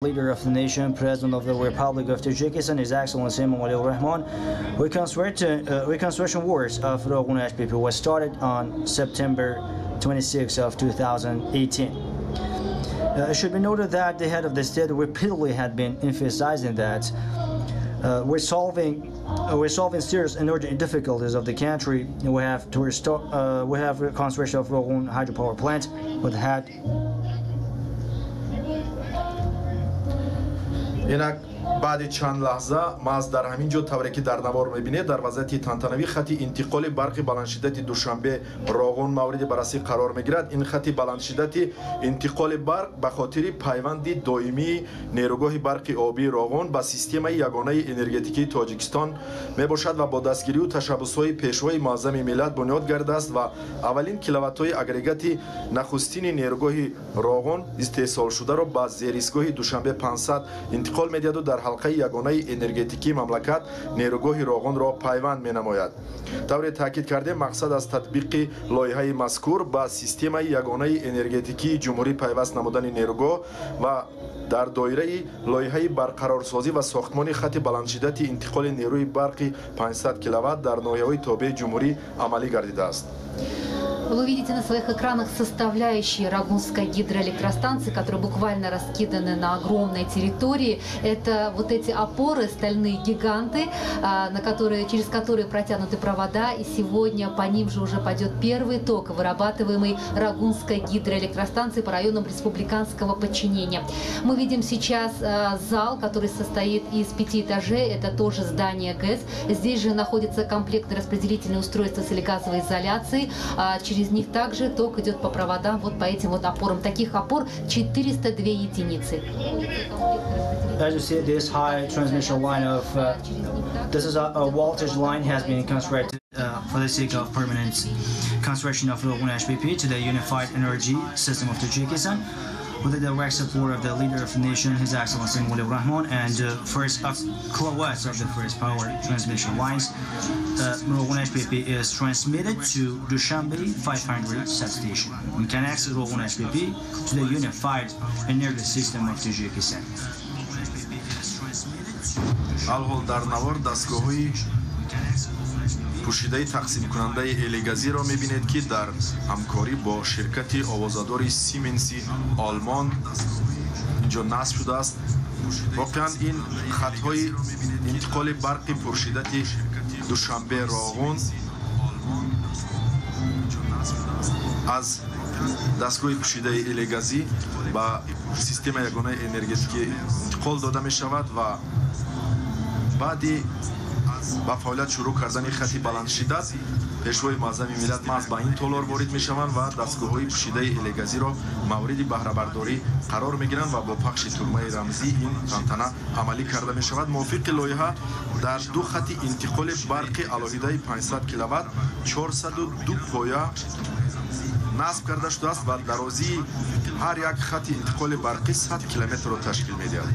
Leader of the nation, President of the Republic of Tajikistan, His Excellency Emomali Rahmon, reconstruction works of Rogun HPP was started on September 26 of 2018. It should be noted that the head of the state repeatedly had been emphasizing that we're solving serious and urgent difficulties of the country. We have to restore, we have reconstruction of Rogun hydropower plant with had Инак, баъди чанд лаҳза маҳз дар ҳамин ҷо, тавре ки дар навор мебинед, дар вазъияти тантанавӣ хати интиқоли барқи баландшиддати Душанбе Роғун мавриди баррасӣ қарор мегирад. Ин хати баландшиддати интиқоли барқ ба хотири пайванди доимии нерӯгоҳи барқи обии Роғун ба системаи ягонаи энергетикии Тоҷикистон мебошад ва бо дастгирию ташаббусҳои Пешвои муаззами миллат бунёд гардааст ва аввалин киловаттҳои агрегати нахустини нерӯгоҳи Роғун истеҳсолшударо ба зеристгоҳи Душанбе 500 интиқол медиҳаду дар ҳалқаи ягонаи энергетикии мамлакат нерӯгоҳи Роғунро пайванд менамояд. Тавре таъкид кардем, мақсад аз татбиқи лоиҳаи мазкур ба системаи ягонаи энергетикии ҷумҳурӣ пайваст намудани нерӯгоҳ ва дар доираи лоиҳаи барқарорсозӣ ва сохтмони хати баландшиддати интиқоли нерӯи барқи 500 киловатт дар ноҳияҳои тобеи ҷумҳурӣ амалӣ гардидааст. Вы видите на своих экранах составляющие Рогунской гидроэлектростанции, которые буквально раскиданы на огромной территории. Это вот эти опоры, стальные гиганты, через которые протянуты провода. И сегодня по ним же уже пойдет первый ток, вырабатываемый Рогунской гидроэлектростанцией по районам республиканского подчинения. Мы видим сейчас зал, который состоит из пяти этажей. Это тоже здание ГЭС. Здесь же находится комплект распределительные устройства с газовой изоляцией. Через них также ток идет по проводам, вот по этим вот опорам. Таких опор 402 единицы. As you see, this high transmission line of this is a voltage line has been constructed for the sake of permanent construction of Rogun HPP to the unified energy system of Tajikistan, with the direct support of the leader of the nation, His Excellency Emomali Rahmon, and first kilowatts of the first power transmission lines. Rogun HPP is transmitted to Dushanbe 500 substation and connects Rogun HPP to the unified energy system of Tajikistan. Алҳол дар навор дастгоҳҳои пӯшидаи тақсимкунандаи элегазиро мебинед, ки дар ҳамкорӣ бо ширкати овозадори Сименси Олмон инҷо насб шудааст. Воқеан, ин хатҳои интиқоли барқи пуршиддати Душанбе Роғун аз дастгоҳи пӯшидаи элегазӣ ба системаи ягонаи энергетикӣ интиқол дода мешавад ва баъди ба фаъолият шурӯъ кардани хати баландшиддат Пешвои муаззами миллат маҳз ба ин толор ворид мешаванд ва дастгоҳҳои пӯшидаи элегазиро мавриди баҳрабардорӣ қарор мегиранд ва бо пахши тугмаи рамзӣ ин тантана амалӣ карда мешавад. Мувофиқи лоиҳа, дар ду хати интиқоли барқи алоҳидаи 500 киловатт 402 поя насб карда шудааст ва дарозии ҳар як хати интиқоли барқӣ 100 километрро ташкил медиҳад.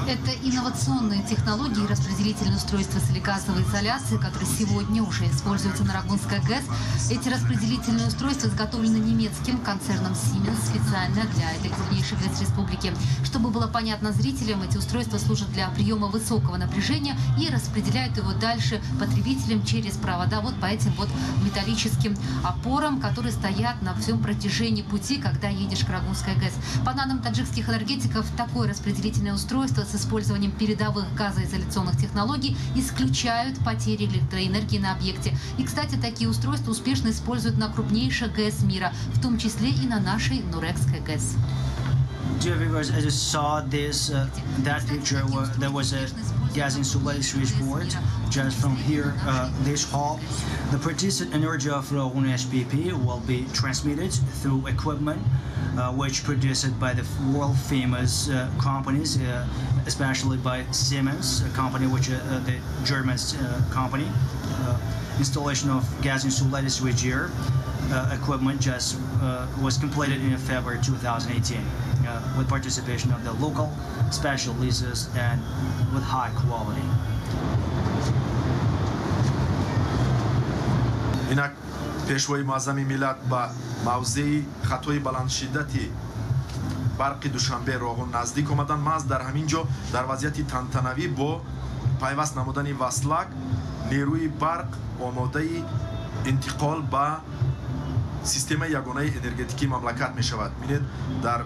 Это инновационные технологии, распределительные устройства с газовой изоляцией, которые сегодня уже используются на Рогунской ГЭС. Эти распределительные устройства изготовлены немецким концерном Siemens специально для этой крупнейшей ГЭС республики. Чтобы было понятно зрителям, эти устройства служат для приема высокого напряжения и распределяют его дальше потребителям через провода вот по этим вот металлическим опорам, которые стоят на всем протяжении пути, когда едешь к Рогунской ГЭС. По данным таджикских энергетиков, такое распределительное устройство с использованием передовых газоизоляционных технологий исключают потери электроэнергии на объекте. И, кстати, такие устройства успешно используют на крупнейших ГЭС мира, в том числе и на нашей Нурекской ГЭС. Dear viewers, as you saw this, that picture, there was a gas insulated switchboard just from here, this hall. The produced energy of Rogun HPP will be transmitted through equipment which produced by the world famous companies, especially by Siemens, a company which the German company. Installation of gas insulated switchgear equipment just was completed in February 2018 with participation of the local specialists and with high quality. Инак, Пешвои муаззами миллат ба мавзеи хатҳои баландшиддати барқи Душанбе Роғун наздик омаданд. Маҳз дар ҳамин ҷо дар вазъияти тантанавӣ бо пайваст намудани васлак нерӯи барқ омодаи интиқол ба системаи ягонаи энергетикии мамлакат мешавад. Бинед, дар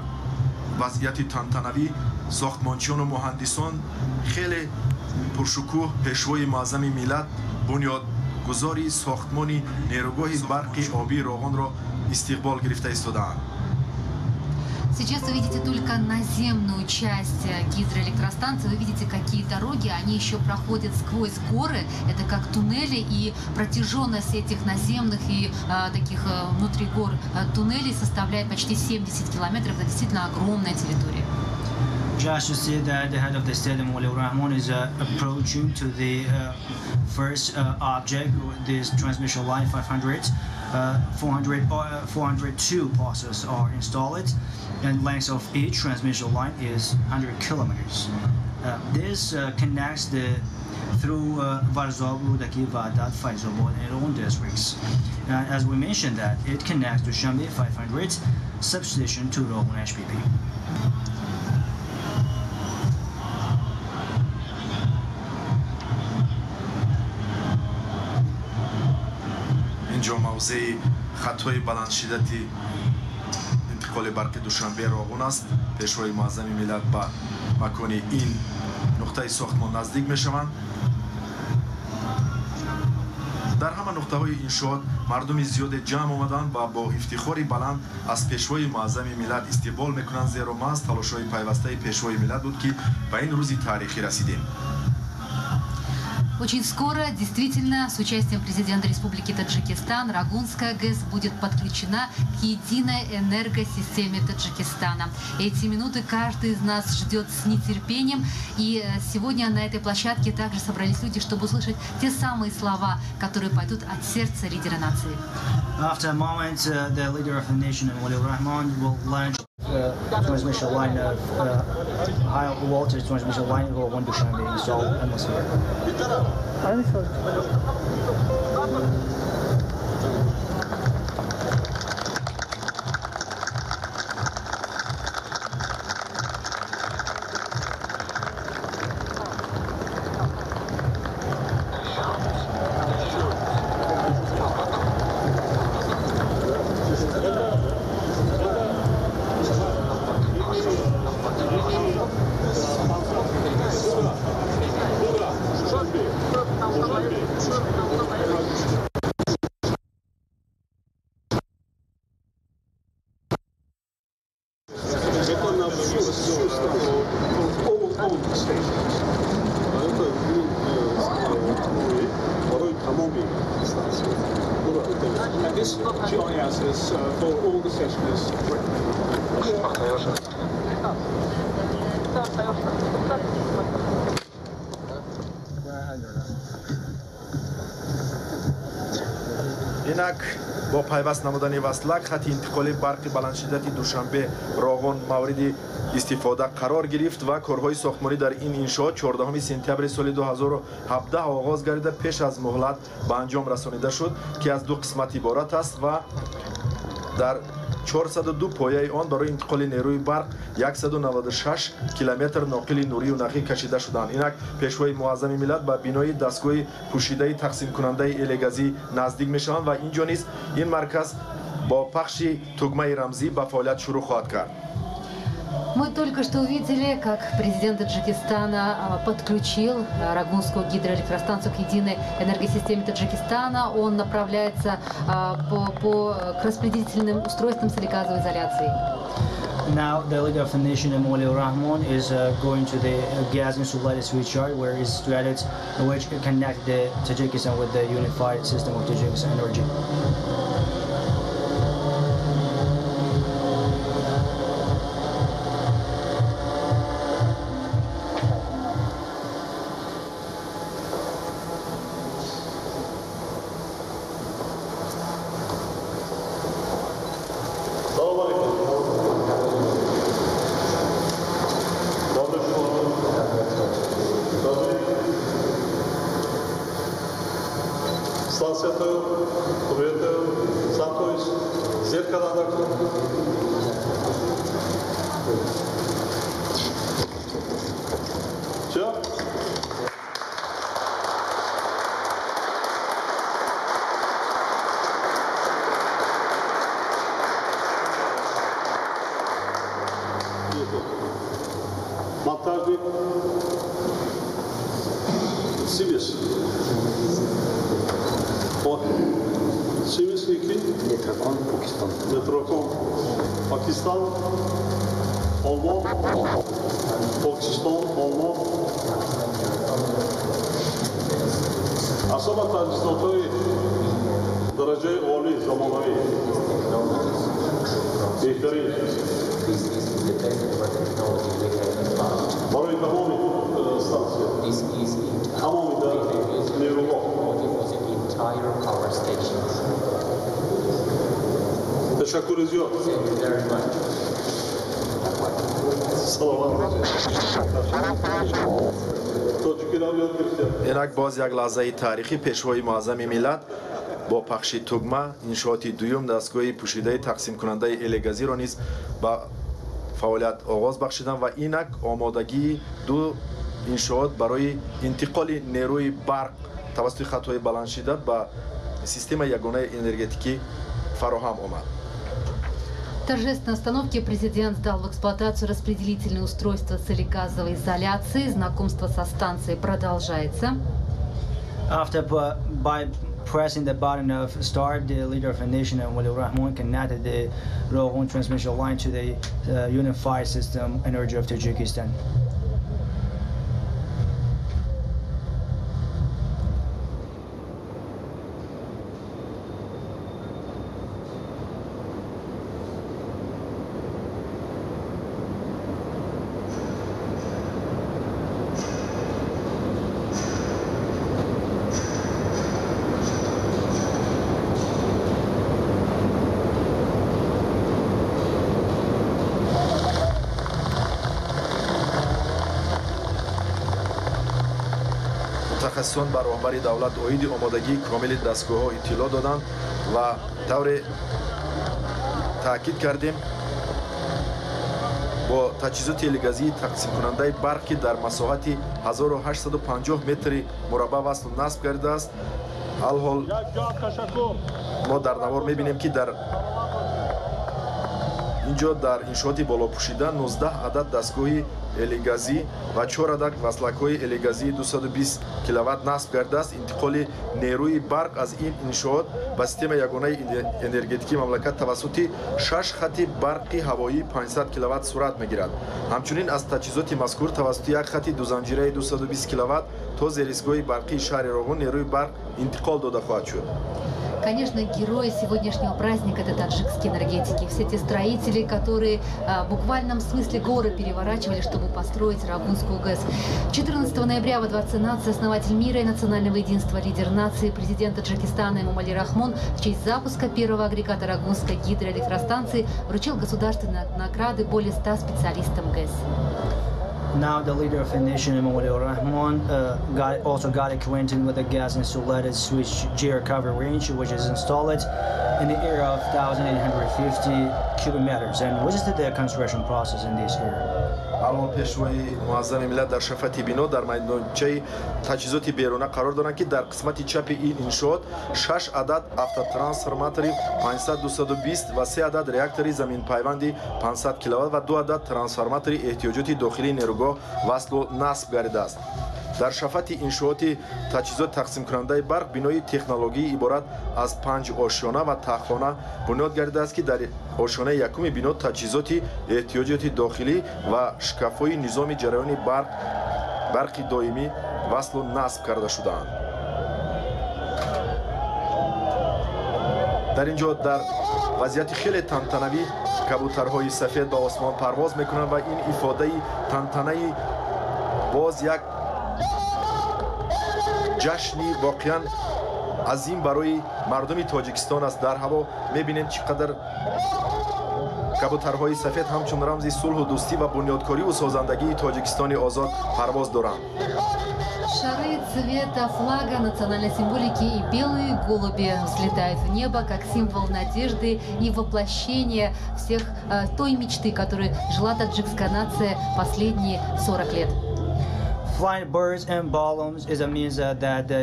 вазъияти тантанавӣ сохтмончиёну муҳандисон хеле пуршукӯҳ пешвои муаззами миллат, бунёдгузори сохтмони нерӯгоҳи барқи обии Роғунро истиқбол гирифта истодаанд. Сейчас вы видите только наземную часть гидроэлектростанции. Вы видите, какие дороги. Они еще проходят сквозь горы. Это как туннели. И протяженность этих наземных и таких внутри гор туннелей составляет почти 70 километров. Это действительно огромная территория. Just to see that the head of the state, Emomali Rahmon, is approaching to the first object, this transmission line 500, 402 parcels are installed, and length of each transmission line is 100 kilometers. This connects the through Varzob, Rudaki, Vahdat, Faizobod, and Rogun districts. As we mentioned that it connects to Dushanbe 500 substation to Rogun HPP. Инҷо мавзеи хатҳои баландшиддати интиқоли барқи Душанбе Роғун аст. Пешвои муаззами миллат ба макони ин нуқтаи сохтмон наздик мешаванд. Дар ҳама нуқтаҳои иншоот мардуми зиёде ҷамъ омаданд ва бо ифтихори баланд аз пешвои муаззами миллат истиқбол мекунанд, зеро маҳз талошҳои пайвастаи пешвои миллат буд, ки ба ин рӯзи таърихӣ расидем. Очень скоро, действительно, с участием президента Республики Таджикистан, Рогунская ГЭС будет подключена к единой энергосистеме Таджикистана. Эти минуты каждый из нас ждет с нетерпением. И сегодня на этой площадке также собрались люди, чтобы услышать те самые слова, которые пойдут от сердца лидера нации. After a moment, the leader of the nation, Emomali Rahmon, will launch transmission line of high voltage transmission line Rogun Dushanbe installed atmosphere. Инак бо пайваст намудани васлак хати интиқоли барқи баландшиддати Душанбе Роғун мавриди истифода қарор гирифт ва корҳои сохтмонӣ дар ин иншоот 14 сентябри соли 2017 оғоз гардида пеш аз муҳлат ба анҷом расонида шуд, ки аз ду қисмат иборат аст ва дар 402 пояи он барои интиқоли нерӯи барқ 196 километр ноқили нурию нақӣ кашида шуданд. Инак пешвои муаззами миллат ба бинои дастгоҳи пӯшидаи тақсимкунандаи элегазӣ наздик мешаванд ва инҷо низ ин марказ бо пахши тугмаи рамзӣ ба фаъолият шурӯъ хоҳад кард. Мы только что увидели, как президент Таджикистана подключил Рогунскую гидроэлектростанцию к единой энергосистеме Таджикистана. Он направляется к распределительным устройствам с газовой изоляцией. Now the leader of the nation, Emomali Rahmon, is going to the gas insulated switchyard where is situated, which connect the Tajikistan with the unified system of Tajikistan energy. Все? Монтажник Siemens. Siemens iki. Metrokon Pakistan. Metrokon Pakistan. Alman. Pakistan, Alman. Асоба таҷҳизотҳои дараҷаи олӣ, замонавӣ. Беҳтарин. Барои тамоми стансия. Тамоми нерӯгоҳ. Ташаккури зиёд. Саломат бошед. Инак боз як лаҳзаи таърихӣ пешвои муаззами миллат бо пахши тугма иншооти дуюм дастгоҳи пӯшидаи тақсимкунандаи элегазиро низ ба фаъолият оғоз бахшиданд ва инак омодагии ду иншоот барои интиқоли нерӯи барқ тавассути хатҳои баландшиддат ба системаи ягонаи энергетикӣ фароҳам омад. В торжественной остановке президент сдал в эксплуатацию распределительное устройство солегазовой изоляции. Знакомство со станцией продолжается. After by pressing the button of start, the leader of the nation, Emomali Rahmon, connected the Roghun transmission line to the unified system energy of Tajikistan. Мутахассисон ба роҳбари давлат оиди омодагии комили дастгоҳҳо иттилоъ доданд ва тавре таъкид кардем бо таҷҳизоти элегазии тақсимкунандаи барқ, ки дар масоҳати 1850 метри мураббаъ васлу насб гардидааст. Алҳол мо дар навор мебинем, ки дар ин ҷо дар иншооти болопӯшида 19 адад дастгоҳи элегазӣ ва 4 адад васлакҳои элегазии 220 киловатт насб гардидааст. Интиқоли нерӯи барқ аз ин иншоот ба системаи ягонаи энергетикии мамлакат тавассути 6 хати барқи ҳавоии 500 киловатт сурат мегирад. Ҳамчунин аз таҷҳизоти мазкур тавассути як хати дузанҷираи 220 киловатт то зеристгоҳи барқии шаҳри Роғун нерӯи барқ интиқол дода хоҳад шуд. Конечно, герои сегодняшнего праздника – это таджикские энергетики. Все те строители, которые в буквальном смысле горы переворачивали, чтобы построить Рогунскую ГЭС. 14 ноября во Дворце нации основатель мира и национального единства, лидер нации, президент Таджикистана Эмомали Рахмон в честь запуска первого агрегата Рогунской гидроэлектростанции вручил государственные награды более 100 специалистам ГЭС. Now the leader of the nation, Emomali Rahmon, also got acquainted with the gas insulated switchgear cover range, which is installed in the area of 1,850 cubic meters, and visited the construction process in this area. Алҳол пешвои муаззами миллат дар шафати бино дар майдончаи таҷҳизоти беруна қарор доранд, ки дар қисмати чапи ин иншоот 6 адад автотрансформатори 500-220 ва 3 адад реактори заминпайванди 500 киловатт ва 2 адад трансформатори эҳтиёҷоти дохилии нерӯгоҳ васлу насб гардидааст. Дар шафати иншооти таҷҳизот тақсимкунандаи барқ бинои технологӣ иборат аз 5 ошёна ва таххона бунёд гардидааст, ки дар ошёнаи якуми бино таҷҳизоти эҳтиёҷоти дохилӣ ва шкафҳои низоми ҷараёни барқи доимӣ васлу насб карда шудаанд. Дар ин ҷо дар вазъияти хеле тантанавӣ кабутарҳои сафед ба осмон парвоз мекунанд ва ин ифодаи тантанаи боз як ҷашни воқеан азим барои мардуми Тоҷикистон аст. Дар ҳаво мебинем чӣ қадар Кабутарҳои сафед ҳамчун рамзи сулҳу дӯстӣ ва бунёдкориву созандагии Тоҷикистони озод парвоз доранд. Шары цвета флага национальной символики и белые голуби взлетают в небо как символ надежды и воплощения всех той мечты, которой жила таджикская нация последние 40 лет. Flying birds and balloons is a means that the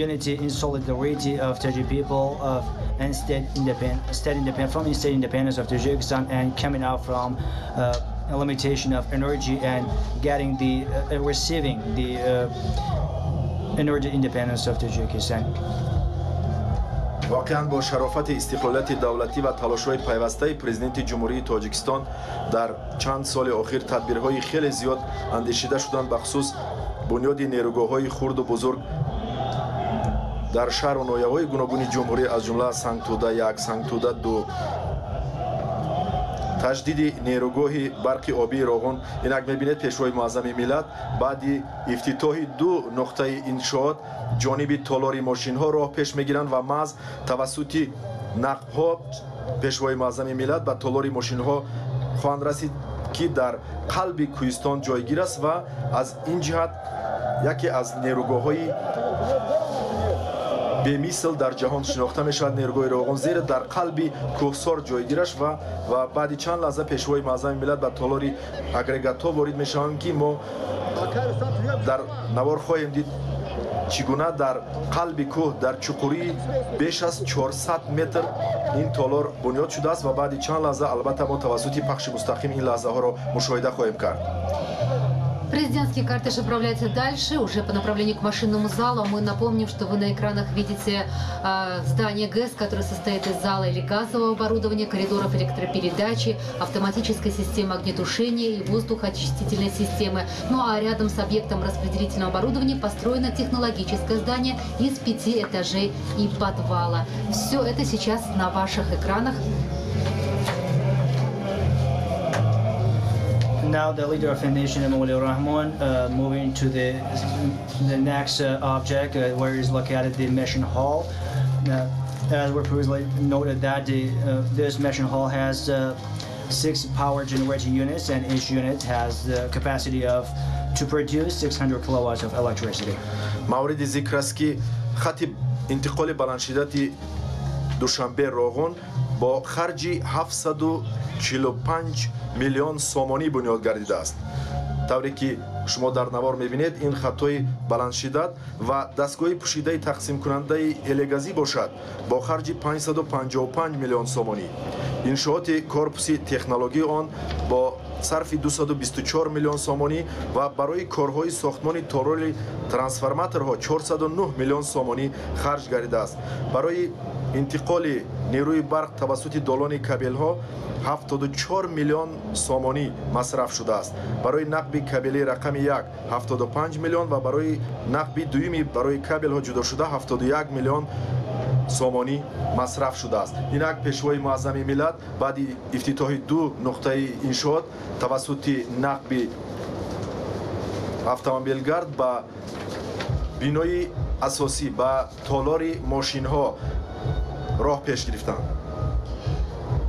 unity and solidarity of Tajik people of and state independent from state independence of Tajikistan and coming out from a limitation of energy and getting the receiving the energy independence of Tajikistan. Воқеан бо шарофати истиқлолияти давлатӣ ва талошҳои пайвастаи президенти Ҷумҳурии Тоҷикистон дар чанд соли охир тадбирҳои хеле зиёд андешида шуданд, бахусус бунёди нерӯгоҳҳои хурду бузург дар шаҳру ноҳияҳои гуногуни ҷумҳурӣ, аз ҷумла Сангтуда 1, Сангтуда 2, таҷдиди нерӯгоҳи барқи обии Роғун. Инак мебинед, пешвои муаззами миллат баъди ифтитоҳи ду нуқтаи иншоот ҷониби толори мошинҳо роҳ пеш мегиранд ва маҳз тавассути нақбҳо пешвои муаззами миллат ба толори мошинҳо хоҳанд расид, ки дар қалби кӯҳистон ҷойгир аст ва аз ин ҷиҳат яке аз нерӯгоҳҳои бемисл дар ҷаҳон шинохта мешавад. Нерӯгоҳи Роғун зеро дар қалби кӯҳсор ҷойгираш ва баъди чанд лаҳза пешвои муаззами миллат ба толори агрегатҳо ворид мешаванд, ки мо дар навор хоҳем дид чӣ гуна дар қалби кӯҳ дар чуқурии беш аз 400 метр ин толор бунёд шудааст ва баъди чанд лаҳза албатта мо тавассути пахши мустақим ин лаҳзаҳоро мушоҳида хоҳем кард. Президентский кортеж отправляется дальше, уже по направлению к машинному залу. Мы напомним, что вы на экранах видите здание ГЭС, которое состоит из зала или газового оборудования, коридоров электропередачи, автоматической системы огнетушения и воздухоочистительной системы. Ну а рядом с объектом распределительного оборудования построено технологическое здание из 5 этажей и подвала. Все это сейчас на ваших экранах. Now the leader of the nation, Emomali Rahmon, moving to the next object, where is located the mission hall. As we previously noted, that this mission hall has 6 power generating units, and each unit has the capacity of to produce 600 kilowatts of electricity. Мавриди зикр аст, ки хати интиқоли баландшиддати Душанбе Роғун бо харҷи 745 миллион сомонӣ бунёд гардидааст. Тавре ки шумо дар навор мебинед, ин хатҳои баландшиддат ва дастгоҳи пӯшидаи тақсимкунандаи элегазӣ бошад бо харҷи 555 миллион сомонӣ. Иншооти корпуси технологии он бо сарфи 224 миллион сомонӣ ва барои корҳои сохтмони толори трансформаторҳо 409 миллион сомонӣ харҷ гардидааст. Барои интиқоли нерӯи барқ тавассути долони кабелҳо 74 миллион сомонӣ масраф шудааст. Барои нақби кабели рақами 1 75 миллион ва барои нақби дуюми барои кабелҳо ҷудошуда 71 миллион сомонӣ масраф шудааст. Инак пешвои муаззами миллат баъди ифтитоҳи ду нуқтаи иншоот тавассути нақби автомобилгард ба бинои асосӣ ба толори мошинҳо роҳ пеш гирифтанд.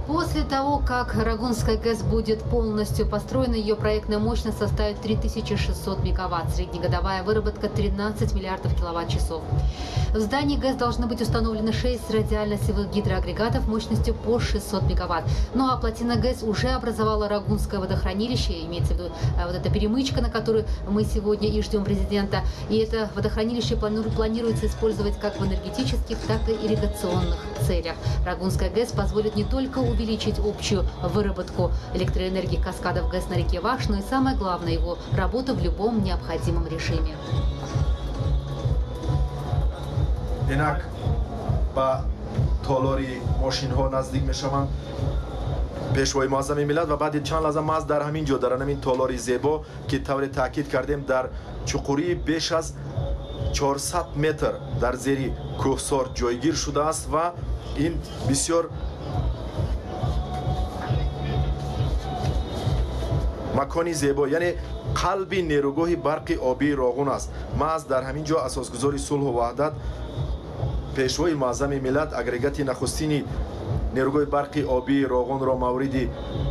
После того, как Рогунская ГЭС будет полностью построена, ее проектная мощность составит 3600 мегаватт. Среднегодовая выработка 13 миллиардов киловатт-часов. В здании ГЭС должны быть установлены 6 радиально-силовых гидроагрегатов мощностью по 600 мегаватт. Ну а плотина ГЭС уже образовала Рогунское водохранилище, имеется в виду вот эта перемычка, на которую мы сегодня и ждем президента. И это водохранилище планируется использовать как в энергетических, так и ирригационных целях. Рогунская ГЭС позволит не только увеличить общую выработку электроэнергии каскадов ГЭС на реке Вахш, но и самое главное, его работу в любом необходимом режиме. Инак ба толори мошинҳо наздик мешаванд пешвои муаззами миллат ва баъди чанд лаҳза маҳз дар ҳамин ҷо, дар ҳамин толори зебо, ки тавре таъкид кардем, дар чуқурии беш аз 400 метр дар зери кӯҳсор ҷойгир шудааст ва ин бисёр макони зебо, яъне қалби нерӯгоҳи барқи обии Роғун аст. Маҳз дар ҳамин ҷо асосгузори сулҳу ваҳдат пешвои муаззами миллат агрегати нахустини нерӯгоҳи барқи обии Роғунро мавриди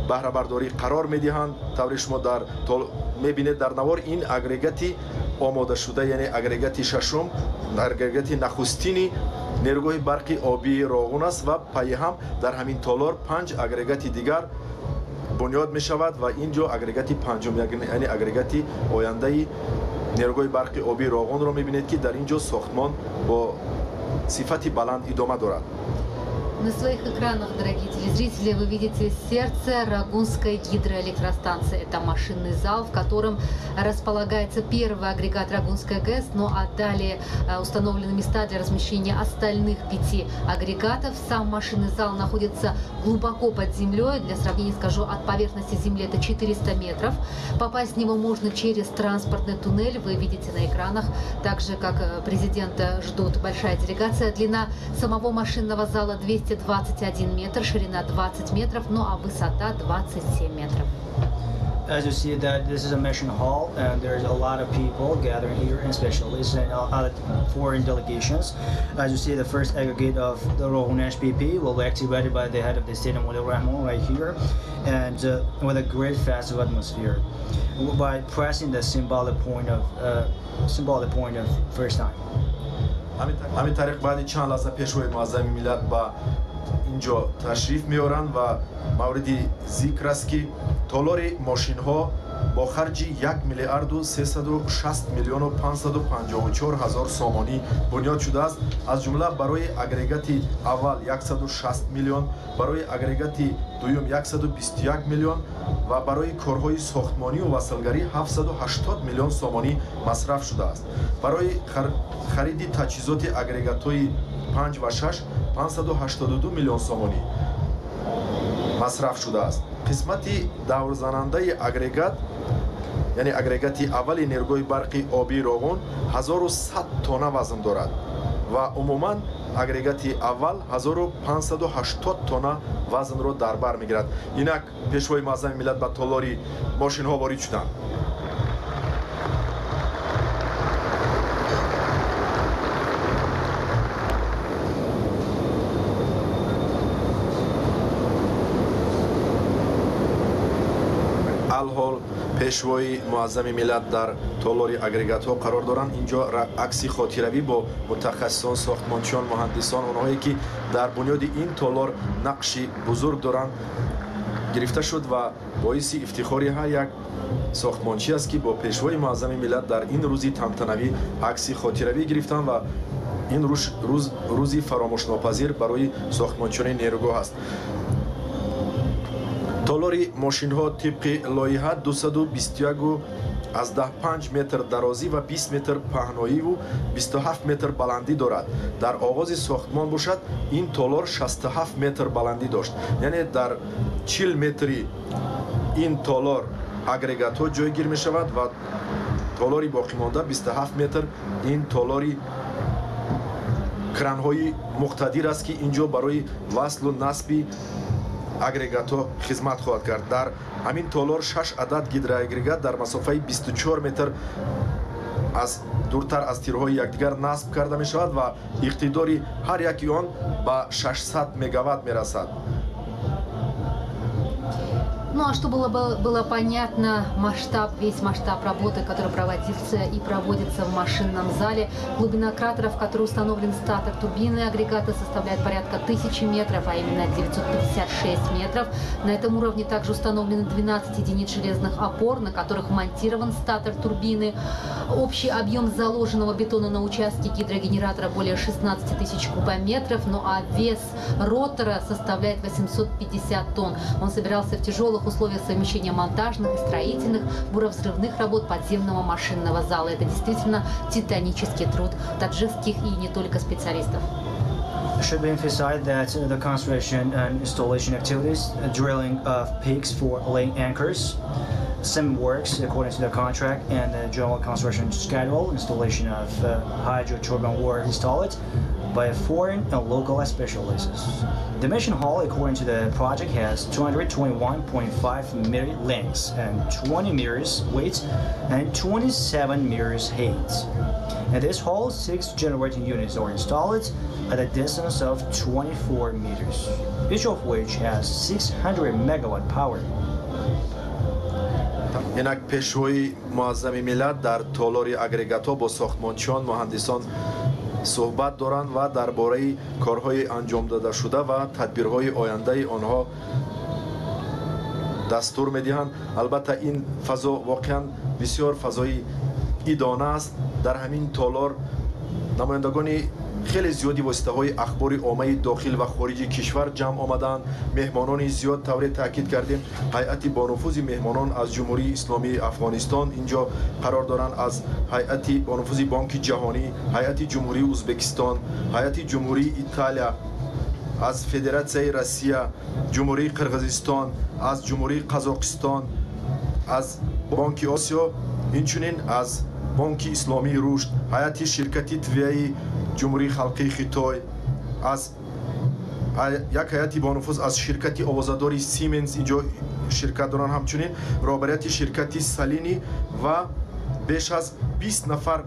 баҳрабардорӣ қарор медиҳанд. Тавре шумо дар мебинед дар навор, ин агрегати омодашуда, яъне агрегати шашум, агрегати нахустини нерӯгоҳи барқи обии Роғун аст ва пайи ҳам дар ҳамин толор 5 агрегати дигар бунёд мешавад ва ин ҷо агрегати панҷум, яъне агрегати ояндаи нерӯгоҳи барқи обии Роғунро мебинед, ки дар ин ҷо сохтмон бо сифати баланд идома дорад. На своих экранах, дорогие телезрители, вы видите сердце Рогунской гидроэлектростанции. Это машинный зал, в котором располагается первый агрегат Рогунской ГЭС, ну а далее установлены места для размещения остальных 5 агрегатов. Сам машинный зал находится глубоко под землей. Для сравнения скажу, от поверхности земли это 400 метров. Попасть в него можно через транспортный туннель. Вы видите на экранах, так же, как президента ждут большая делегация. Длина самого машинного зала 221 метр, ширина 20 метров, ну а высота 27 метров. As you see that this is a machine hall and there's a lot of people gathering here and specialists and other foreign delegations. As you see, the first aggregate of the Rogun HPP will be activated by the head of the state, Emomali Rahmon, right here, and with a great festive atmosphere by pressing the symbolic point of first time. Ҳамин тариқ, баъди чанд лаҳза Пешвои муаззами миллат ба ин ҷо ташриф меоранд ва мавриди зикр аст, ки толори мошинҳо бо харҷи 1 миллиарду 360 миллиону 554 ҳазор сомонӣ бунёд шудааст. Аз ҷумла барои агрегати аввал 160 миллион, барои агрегати дуюм 121 миллион ва барои корҳои сохтмонию васлгарӣ 780 миллион сомонӣ масраф шудааст. Барои хариди таҷҳизоти агрегатҳои 5 ва 6 582 миллион сомонӣ масраф шудааст. Қисмати даврзанандаи агрегат, яъне агрегати аввали нерӯгоҳи барқи обии Роғун, 1100 тонна вазн дорад ва умуман агрегати аввал 1580 тонна вазнро дар бар мегирад. Инак Пешвои муаззами миллат ба толори мошинҳо ворид шуданд. Алҳол Пешвои муаззами миллат дар толори агрегатҳо қарор доранд. Инҷо акси хотиравӣ бо мутахассисон, сохтмончиён, муҳандисон, онҳое ки дар бунёди ин толор нақши бузург доранд, гирифта шуд ва боиси ифтихори ҳар як сохтмончӣ аст, ки бо Пешвои муаззами миллат дар ин рӯзи тантанавӣ акси хотиравӣ гирифтанд ва ин рӯз рӯзи фаромӯшнопазир барои сохтмончиёни нерӯгоҳ аст. Толори мошинҳо тибқи лоиҳа 221,5 метр дарозӣ ва 20 метр паҳноиву 27 метр баландӣ дорад. Дар оғози сохтмон бошад, ин толор 67 метр баландӣ дошт, яъне дар 40 метри ин толор агрегатҳо ҷойгир мешавад ва толори боқимонда 27 метр ин толори кранҳои муқтадир аст, ки ин ҷо барои васлу насби агрегатҳо хизмат хоҳад кард. Дар ҳамин толор шаш адад гидроагрегат дар масофаи 24 метр аз дуртар аз тирҳои якдигар насб карда мешавад ва иқтидори ҳар яки он ба 600 мегаватт мерасад. Ну а чтобы было понятно масштаб, весь масштаб работы, который проводится и проводится в машинном зале, глубина кратера, в который установлен статор турбины агрегата, составляет порядка 1000 метров, а именно 956 метров. На этом уровне также установлены 12 единиц железных опор, на которых монтирован статор турбины. Общий объем заложенного бетона на участке гидрогенератора более 16 тысяч кубометров, ну а вес ротора составляет 850 тонн. Он собирался в тяжелых условиях совмещения монтажных и строительных, буровзрывных работ подземного машинного зала. Это действительно титанический труд таджикских и не только специалистов. Should be emphasized that the construction and installation activities, drilling of pegs for laying anchors, some works according to the contract and the general construction schedule. Installation of hydro turbine were installed by foreign and local specialists. The mission hall, according to the project, has 221.5 meter length and 20 meters width and 27 meters height. In this hall, 6 generating units are installed at a distance of 24 meters, each of which has 600 megawatt power. Инак пешвои муаззами миллат дар толори агрегатҳо бо сохтмончиён, муҳандисон суҳбат доранд ва дар бораи корҳои анҷом додашуда ва тадбирҳои ояндаи онҳо дастур медиҳанд. Албатта, ин фазо воқеан бисёр фазои идона аст. Дар ҳамин толор намояндагони хеле зиёди воситаҳои ахбори оммаи дохил ва хориҷи кишвар ҷамъ омадаанд. Меҳмонони зиёд, тавре таъкид кардем, ҳайати бонуфузи меҳмонон аз Ҷумҳурии Исломии Афғонистон инҷо қарор доранд, аз ҳайати бонуфузи Бонки Ҷаҳонӣ, ҳайати Ҷумҳурии Ӯзбекистон, ҳайати Ҷумҳурии Италия, аз Федератсияи Россия, Ҷумҳурии Қирғизистон, аз Ҷумҳурии Қазоқистон, аз Бонки Осиё, инчунин аз Бонки Исломии Рушд, ҳайати ширкати Твияи Ҷумҳурии Халқии Хитой, аз як ҳайати бонуфуз аз ширкати овозадори Сименс инҷо ширкат доранд, ҳамчунин роҳбарияти ширкати Салини ва беш аз 20 нафар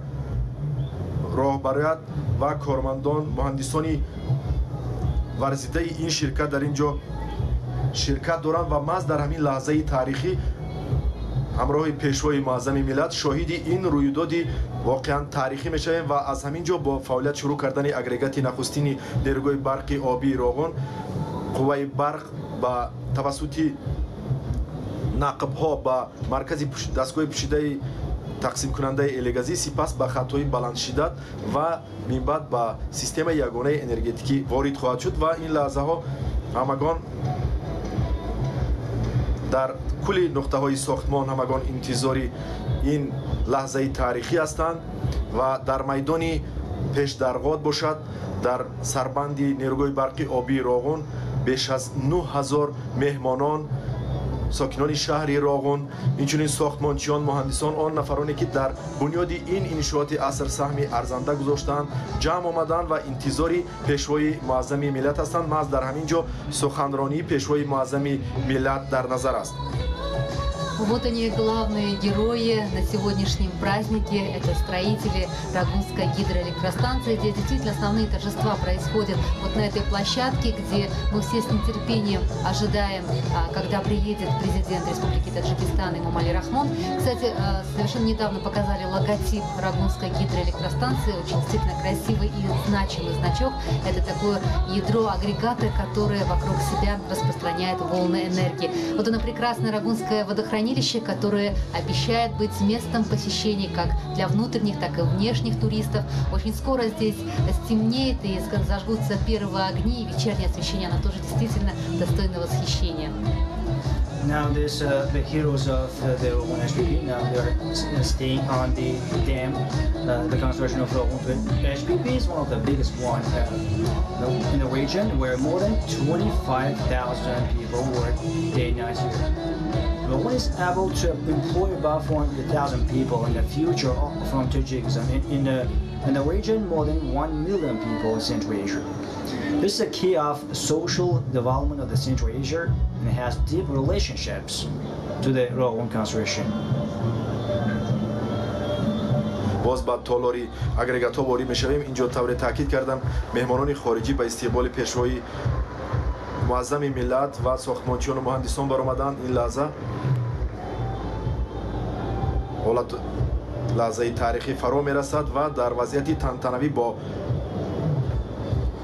роҳбарият ва кормандон, муҳандисони варзидаи ин ширкат дар ин ҷо ширкат доранд ва маҳз дар ҳамин лаҳзаи таърихӣ ҳамроҳи пешвои муаззами миллат шоҳиди ин рӯйдоди воқеан таърихӣ мешавем ва аз ҳамин ҷо бо фаъолият шурӯъ кардани агрегати нахустини нерӯгоҳи барқи обии Роғун қувваи барқ ба тавассути нақбҳо ба маркази дастгоҳи пӯшидаи тақсимкунандаи элегазӣ, сипас ба хатҳои баландшиддат ва минбаъд ба системаи ягонаи энергетикӣ ворид хоҳад шуд ва ин лаҳзаҳо ҳамагон дар кулли нуқтаҳои сохтмон ҳамагон интизори ин лаҳзаи таърихӣ ҳастанд ва дар майдони пешдарғот бошад, дар сарбанди нерӯгоҳи барқи обии Роғун беш аз 9000 меҳмонон, сокинони шаҳри Роғун, инчунин сохтмончиён, муҳандисон, он нафароне ки дар бунёди ин иншооти аср саҳми арзанда гузоштаанд, ҷамъ омаданд ва интизори пешвои муаззами миллат ҳастанд. Маҳз дар ҳамин ҷо суханронии пешвои муаззами миллат дар назар аст. Вот они, главные герои на сегодняшнем празднике. Это строители Рогунской гидроэлектростанции. Здесь действительно основные торжества происходят вот на этой площадке, где мы все с нетерпением ожидаем, когда приедет президент Республики Таджикистан Эмомали Рахмон. Кстати, совершенно недавно показали логотип Рогунской гидроэлектростанции. Очень действительно красивый и значимый значок. Это такое ядро агрегата, которое вокруг себя распространяет волны энергии. Вот оно, прекрасное Рогунское водохранилище, которое обещает быть местом посещений как для внутренних, так и внешних туристов. Очень скоро здесь стемнеет и зажгутся первые огни, и вечернее освещение, оно тоже действительно достойно восхищения. Now this, the heroes of the Rogun HPP, now they are staying on the dam. The construction of Rogun HPP is one of the biggest one in the region, where more than 25,000 people work day and night here. Rogun is able to employ about 400,000 people in the future from Tajikistan. In the region, more than 1 million people in Central Asia. This is a key of social development of the Central Asia and it has deep relationships to the Rogun construction. Боз ба толори агрегатҳо ворид мешавем. Инҷо тавре таъкид кардам, меҳмонони хориҷӣ ба истиқболи пешвои муаззами миллат ва сохтмончиёну муҳандисон баромаданд. Ин лаҳза ҳолат лаҳзаи таърихӣ фаро мерасад ва дар вазъияти тантанавӣ бо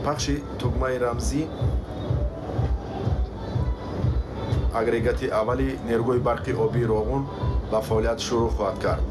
пахши тугмаи рамзӣ агрегати аввали нерӯгоҳи барқи обии Роғун ба фаъолият шурӯъ хоҳад кард.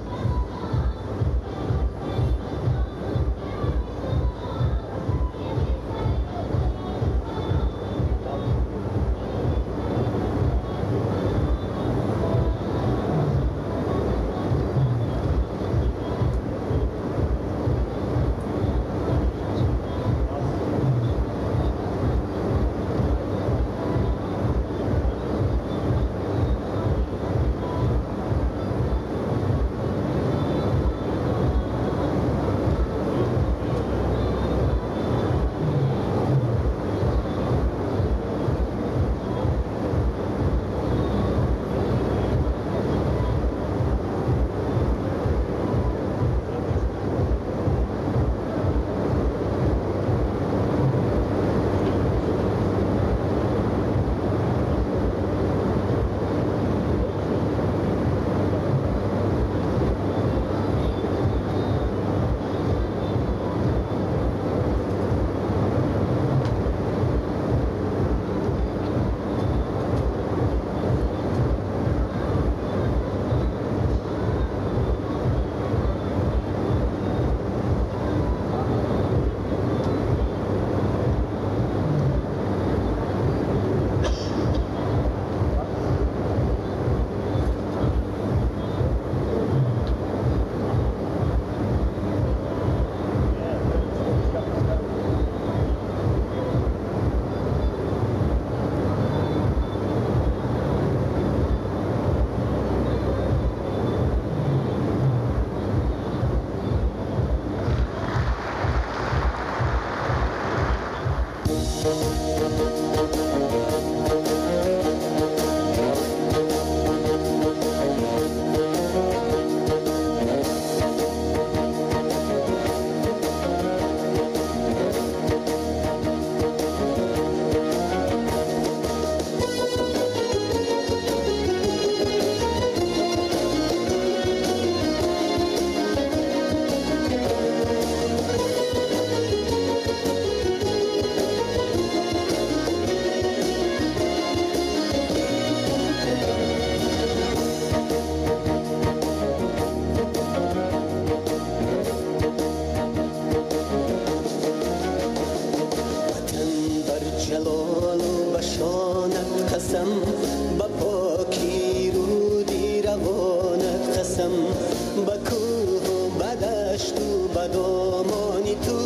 ба домони ту,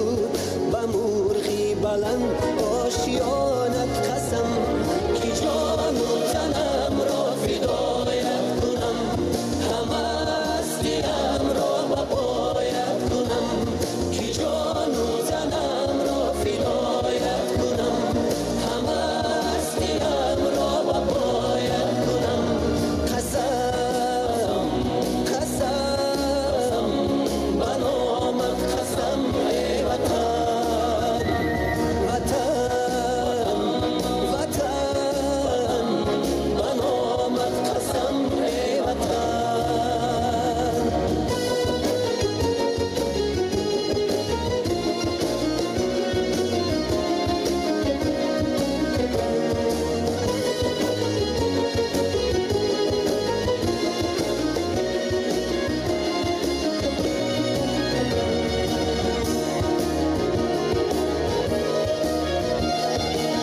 ба мурғи баланд ошиёнат қасам, ки ҷону танамро фидоят кунам, ҳама ҳастиамро ба поят кунам, ки ҷону танамро фидоят кунам, ҳама ҳастиамро ба поят кунам. Қасам, қасам, ба номат қасам, эй ватан, ватан, ватан, ба номат қасам, эй ватан.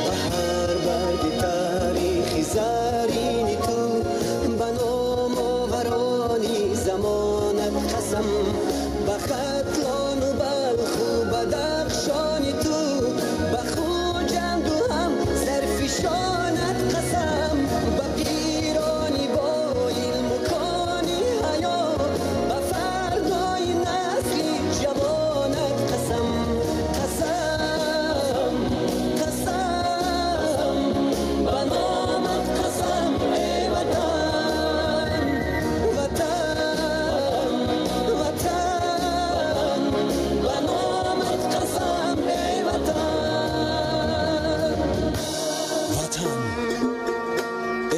Ба ҳар барги таърихи зарини ту, ба номоварони замонат қасам, ба Хатлону Балху Бадахшони ту, ба Хуҷанду ҳам сарфишонат қасам, ба пирони бо илму кони ҳаё, ба фардои насли ҷавонат қасам. Қасам, қасам, ба номат қасам, эй ватан, ватан, ватан, ба номат қасам, эй ватан. Ватан,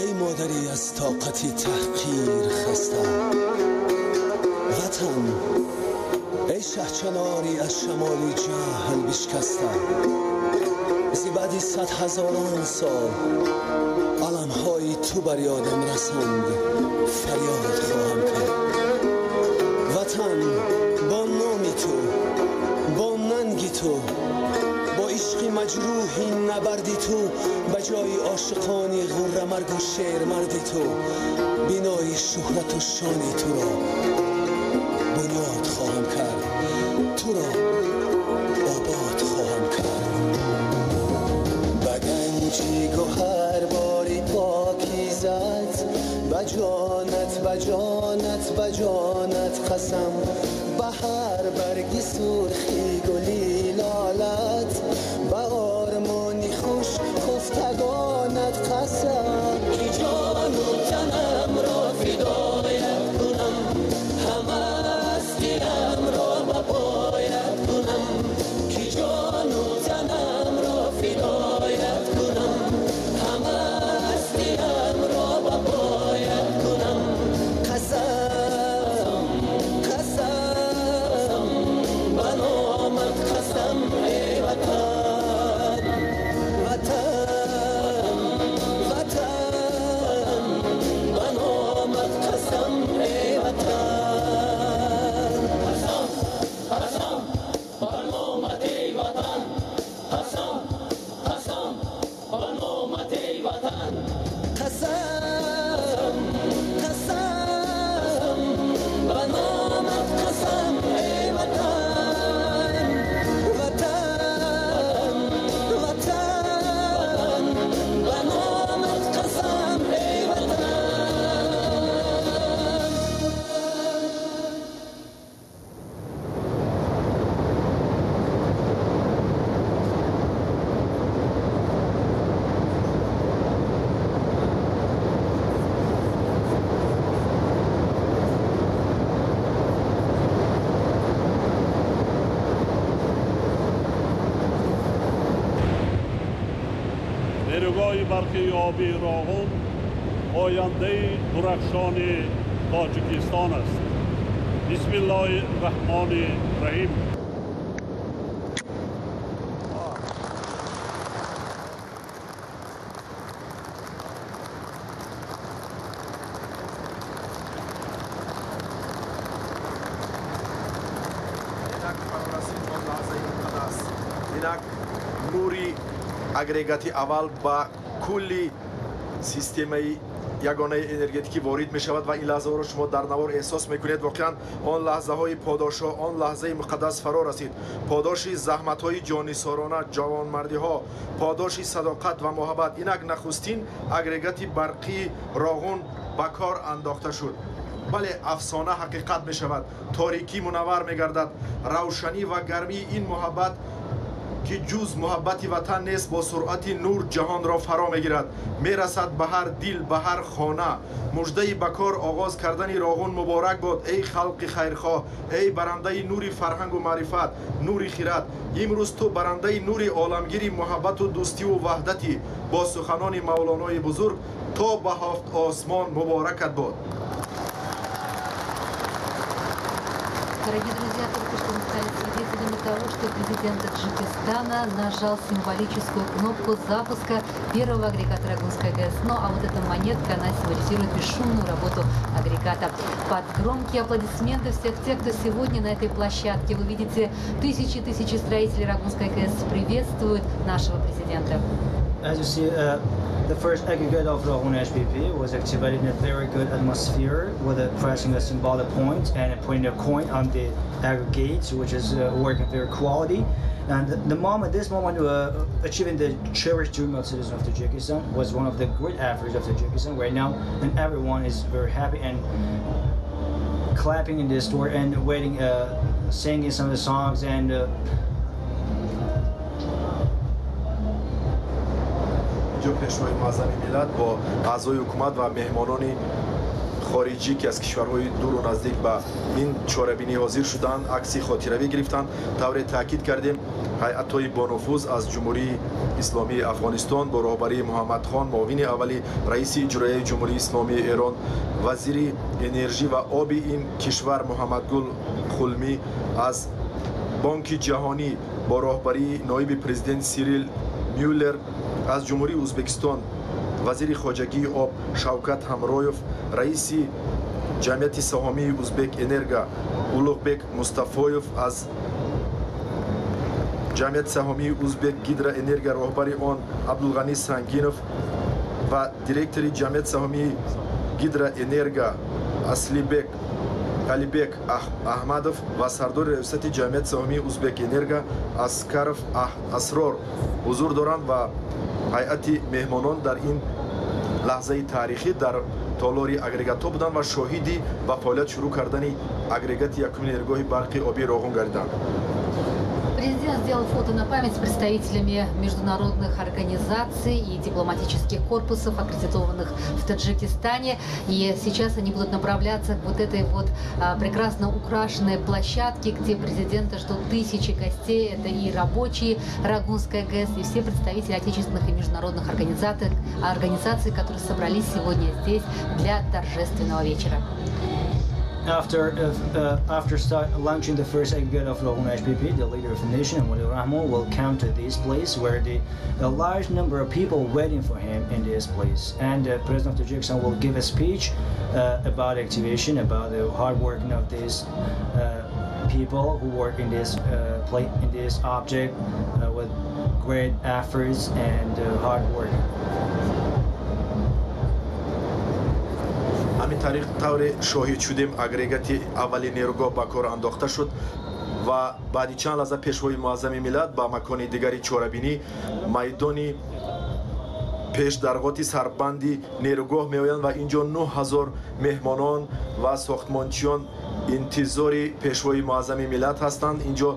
эй модари аз тоқати таҳқир хаста, ватан, эй шаҳчанори аз шамоли ҷаҳл бишкаста, зи баъди сад ҳазорон сол аламҳои ту бар ёдам расанд, фарёд хоҳам кард. Ватан, бо номи ту, бо нанги ту, бо ишқи маҷрӯҳи набарди ту, ба ҷои ошиқони ғуррамаргу шермарди ту, бинои шӯҳрату шони туро бунёд хоҳам кард, туро обод хоҳам кард. Ба ганҷи гавҳарбори покизат, ба ҷонат, ба ҷонат, ба ҷонат қасам, ба ҳар барги сурхи гули лолат, ба ормони хуш хуфтагонат қасам, ки ҷону танамро фидоят кунам, ҳама ҳастиамро ба поят кунам, ки ҷону танамро фидоят кунам, ҳама ҳастиамро ба поят кунам. Қасам, қасам, ба номат қасам, эй ватан, ватан, ватан, ба номат қасам, эй ватан. Қасам, қасам, ба номат, эй ватан, қасам, қасам, ба номат, эй ватан. Қасам, қасам, ба номат қасам, эй ватан, ватан, ватан, ба номат қасам, эй ватан. Нерӯгоҳи барқи оби Роғун ояндаи дурахшони Тоҷикистон аст. Бисмиллоҳи раҳмони раҳим. Инак фарорасид он лаҳзаи муқаддас. Инак нури агрегати аввал ба кулли системаи ягонаи энергетикӣ ворид мешавад ва ин лаҳзаҳоро шумо дар навор эҳсос мекунед. Воқеан, он лаҳзаҳои подошҳо, он лаҳзаи муқаддас фаро расид. Подоши заҳматҳои ҷоннисорона, ҷавонмардиҳо, подоши садоқат ва муҳаббат. Инак нахустин агрегати барқии Роғун ба кор андохта шуд. Бале, афсона ҳақиқат мешавад, торикӣ мунаввар мегардад. Равшанӣ ва гармии ин муҳаббат, ки ҷуз муҳаббати ватан нест, бо суръати нур ҷаҳонро фаро мегирад, мерасад ба ҳар дил, ба ҳар хона. Муждаи ба кор оғоз кардани Роғун муборак бод, эй халқи хайрхоҳ, эй барандаи нури фарҳангу маърифат, нури хирад. Имрӯз ту барандаи нури оламгири муҳаббату дӯстиву ваҳдатӣ. Бо суханони Мавлонои бузург, то ба ҳафт осмон муборакат бод. Дорогие друзья, только что мы стали свидетелями того, что президент Таджикистана нажал символическую кнопку запуска первого агрегата Рогунской ГЭС. Ну а вот эта монетка, она символизирует бесшумную работу агрегата. Под громкие аплодисменты всех тех, кто сегодня на этой площадке. Вы видите, тысячи и тысячи строителей Рогунской ГЭС приветствуют нашего президента. As you see, the first aggregate of Rogun HPP was activated in a very good atmosphere with a pressing a symbolic point and putting a coin on the aggregate, which is working very quality. And this moment, achieving the cherished dream of citizens of Tajikistan was one of the great efforts of Tajikistan right now, and everyone is very happy and clapping in this store and waiting, singing some of the songs and. Инҷо Пешвои муаззами миллат бо аъзои ҳукумат ва меҳмонони хориҷӣ, ки аз кишварҳои дуру наздик ба ин чорабинӣ ҳозир шуданд, акси хотиравӣ гирифтанд. Тавре таъкид кардем, ҳайатҳои бонуфуз аз Ҷумҳурии Исломии Афғонистон бо роҳбарии Муҳаммадхон, муовини аввали раиси иҷроияи Ҷумҳурии Исломии Эрон, вазири энержӣ ва оби ин кишвар Муҳаммадгул Хулмӣ, аз Бонки Ҷаҳонӣ бо роҳбарии ноиби президент Сирил Мюллер, аз Ҷумҳурии Ӯзбекистон вазири хоҷагии об Шавкат Ҳамроев, раиси ҷамъияти саҳомии Узбек Энерго Улуғбек Мустафоев, аз ҷамъияти саҳомии Узбек Гидроэнерго роҳбари он Абдулғанӣ Сангинов ва директори ҷамъияти саҳомии Гидроэнерго Аслибек Алибек Аҳмадов ва сардори раёсати ҷамъияти саҳомии Узбек Энерго Аскаров Асрор ҳузур доранд ва ҳайати меҳмонон дар ин лаҳзаи таърихӣ дар толори агрегатҳо буданд ва шоҳиди ба фаъолият шурӯъ кардани агрегати якуми нерӯгоҳи барқи обии Роғун гардиданд. Президент сделал фото на память с представителями международных организаций и дипломатических корпусов, аккредитованных в Таджикистане. И сейчас они будут направляться к вот этой вот прекрасно украшенной площадке, где президента ждут тысячи гостей. Это и рабочие Рогунской ГЭС, и все представители отечественных и международных организаций, которые собрались сегодня здесь для торжественного вечера. After start launching the first aggregate of Rogun HPP, the leader of the nation, Emomali Rahmon, will come to this place where a large number of people waiting for him in this place. And the president of Tajikistan will give a speech about activation, about the hard working of these people who work in this place, in this object with great efforts and hard work. Ҳамин тариқ, тавре шоҳид шудем, агрегати аввали нерӯгоҳ ба кор андохта шуд ва баъди чанд лаҳза Пешвои муаззами миллат ба макони дигари чорабинӣ, майдони пешдарғоти сарбанди нерӯгоҳ меоянд ва инҷо 9000 меҳмонон ва сохтмончиён интизори Пешвои муаззами миллат ҳастанд. Инҷо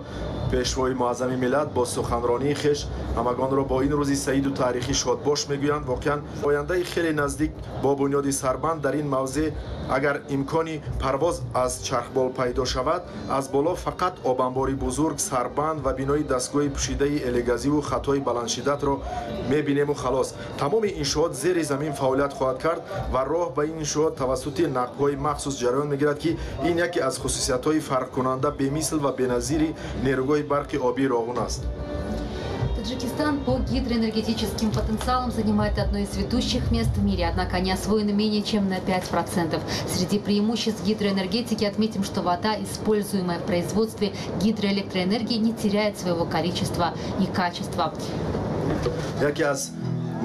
Пешвои муаззами миллат бо суханронии хеш ҳамагонро бо ин рӯзи саиду таърихӣ шодбош мегӯянд. Воқеан, ояндаи хеле наздик бо бунёди сарбанд дар ин мавзеъ, агар имкони парвоз аз чархбол пайдо шавад, аз боло фақат обанбори бузург, сарбанд ва бинои дастгоҳи пӯшидаи элегазиву хатҳои баландшиддатро мебинему халос. Тамоми иншоот зери замин фаъолият хоҳад кард ва роҳ ба ин иншоот тавассути нақбҳои махсус ҷараён мегирад, ки ин яке аз хусусиятҳои фарқкунанда, бемисл ва беназири нерӯгоҳи барқи обии Роғун аст. Таджикистан по гидроэнергетическим потенциалам занимает одно из ведущих мест в мире, однако они освоены менее чем на 5%. Среди преимуществ гидроэнергетики отметим, что вода, используемая в производстве гидроэлектроэнергии, не теряет своего количества и качества. Яке аз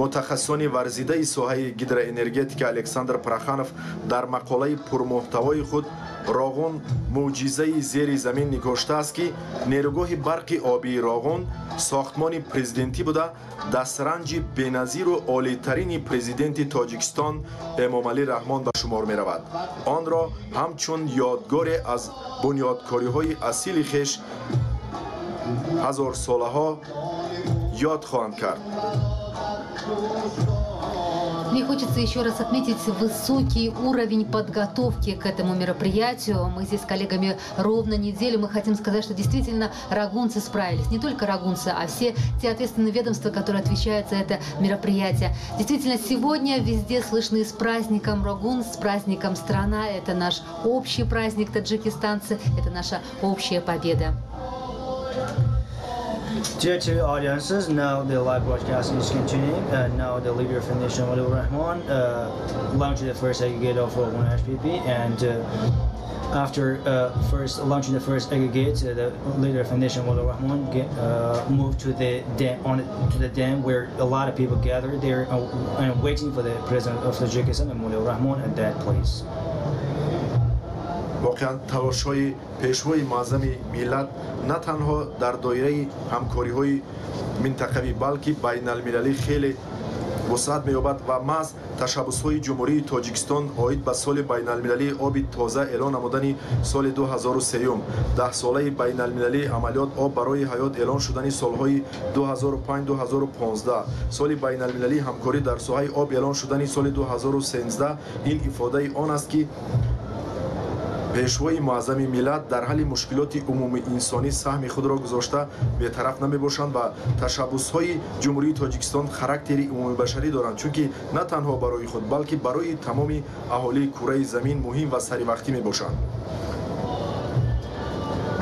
Мутахассисони варзидаи соҳаи гидроэнергетика Александр Проханов дар мақолаи пурмуҳтавои худ «Роғун мӯъҷизаи зери замин» нигоштааст, ки нерӯгоҳи барқи обии Роғун сохтмони президентӣ буда, дастранҷи беназиру олитарини президенти Тоҷикистон Эмомалӣ Раҳмон ба шумор меравад. Онро ҳамчун ёдгоре аз бунёдкориҳои асили хеш ҳазорсолаҳо ёд хоҳанд кард. Мне хочется еще раз отметить высокий уровень подготовки к этому мероприятию. Мы здесь с коллегами ровно неделю. Мы хотим сказать, что действительно рогунцы справились. Не только рогунцы, а все те ответственные ведомства, которые отвечают за это мероприятие. Действительно, сегодня везде слышны с праздником Рогун, с праздником страна. Это наш общий праздник, таджикистанцы. Это наша общая победа. Dear TV audiences, now the live broadcast is continuing. Now the leader of the nation, Emomali Rahmon, launched the first aggregate of Rogun HPP, and after first launching the first aggregate, the leader of the nation, Emomali Rahmon, moved to the dam, to the dam where a lot of people gathered there and waiting for the president of Tajikistan, Emomali Rahmon, at that place. Воқеан, талошҳои пешвои муаззами миллат на танҳо дар доираи ҳамкориҳои минтақавӣ, балки байналмилалӣ хеле вусъат меёбад ва маҳз ташаббусҳои Ҷумҳурии Тоҷикистон оид ба соли байналмилалии оби тоза эълон намудани соли 2003, даҳсолаи байналмилалии амалиёт «Об барои ҳаёт» эълон шудани солҳои 2005-2015, соли байналмилалии ҳамкорӣ дар соҳаи об эълон шудани соли 2013 ин ифодаи он аст, ки пешвои муаззами миллат дар ҳалли мушкилоти умумиинсонӣ саҳми худро гузошта бетараф намебошанд ва ташаббусҳои Ҷумҳурии Тоҷикистон характери умумибашарӣ доранд, чунки на танҳо барои худ, балки барои тамоми аҳолии кураи замин муҳим ва саривақтӣ мебошанд.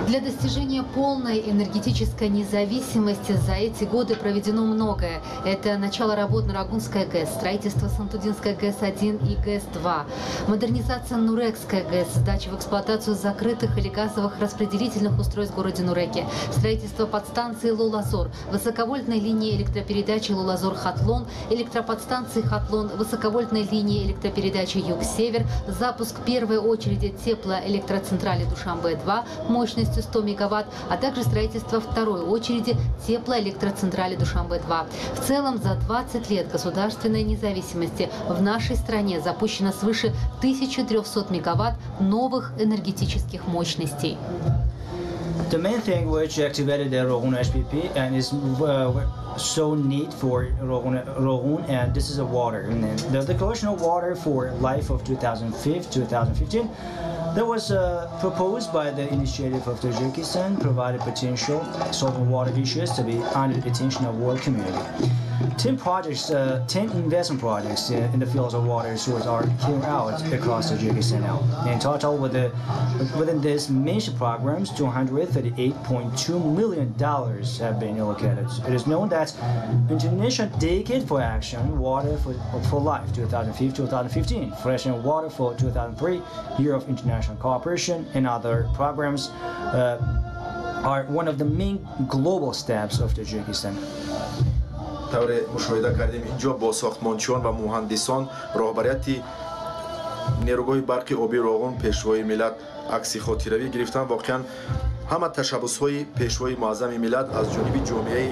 Для достижения полной энергетической независимости за эти годы проведено многое. Это начало работ на Рогунской ГЭС, строительство Сантудинской ГЭС-1 и ГЭС-2, модернизация Нурекской ГЭС, сдача в эксплуатацию закрытых или газовых распределительных устройств в городе Нуреке, строительство подстанции Лолазор, высоковольтной линии электропередачи Лолазор-Хатлон, электроподстанции Хатлон, высоковольтной линии электропередачи Юг-Север, запуск первой очереди теплоэлектроцентрали Душанбе-2 мощностью 100 мегаватт, а также строительство второй очереди теплоэлектроцентрали Душанбе-2. В целом за 20 лет государственной независимости в нашей стране запущено свыше 1300 мегаватт новых энергетических мощностей. The main thing which activated the Rogun HPP and is so need for Rogun, and this is a water. And then the declaration of water for life of 2005-2015 that was proposed by the initiative of Tajikistan, provided potential solving water issues to be under the attention of world community. 10 projects, 10 investment projects in the fields of water resource are carried out across Tajikistan now. In total, within this mentioned programs, $238.2 million have been allocated. It is known that International Decade for Action, Water for Life 2005-2015, Fresh and Water for 2003, Year of International Cooperation, and other programs are one of the main global steps of Tajikistan. Тавре мушоҳида кардем, инҷо бо сохтмончиён ва муҳандисон, роҳбарияти нерӯгоҳи барқи обии Роғун пешвои миллат акси хотиравӣ гирифтанд. Воқеан, ҳама ташаббусҳои пешвои муаззами миллат аз ҷониби ҷомеаи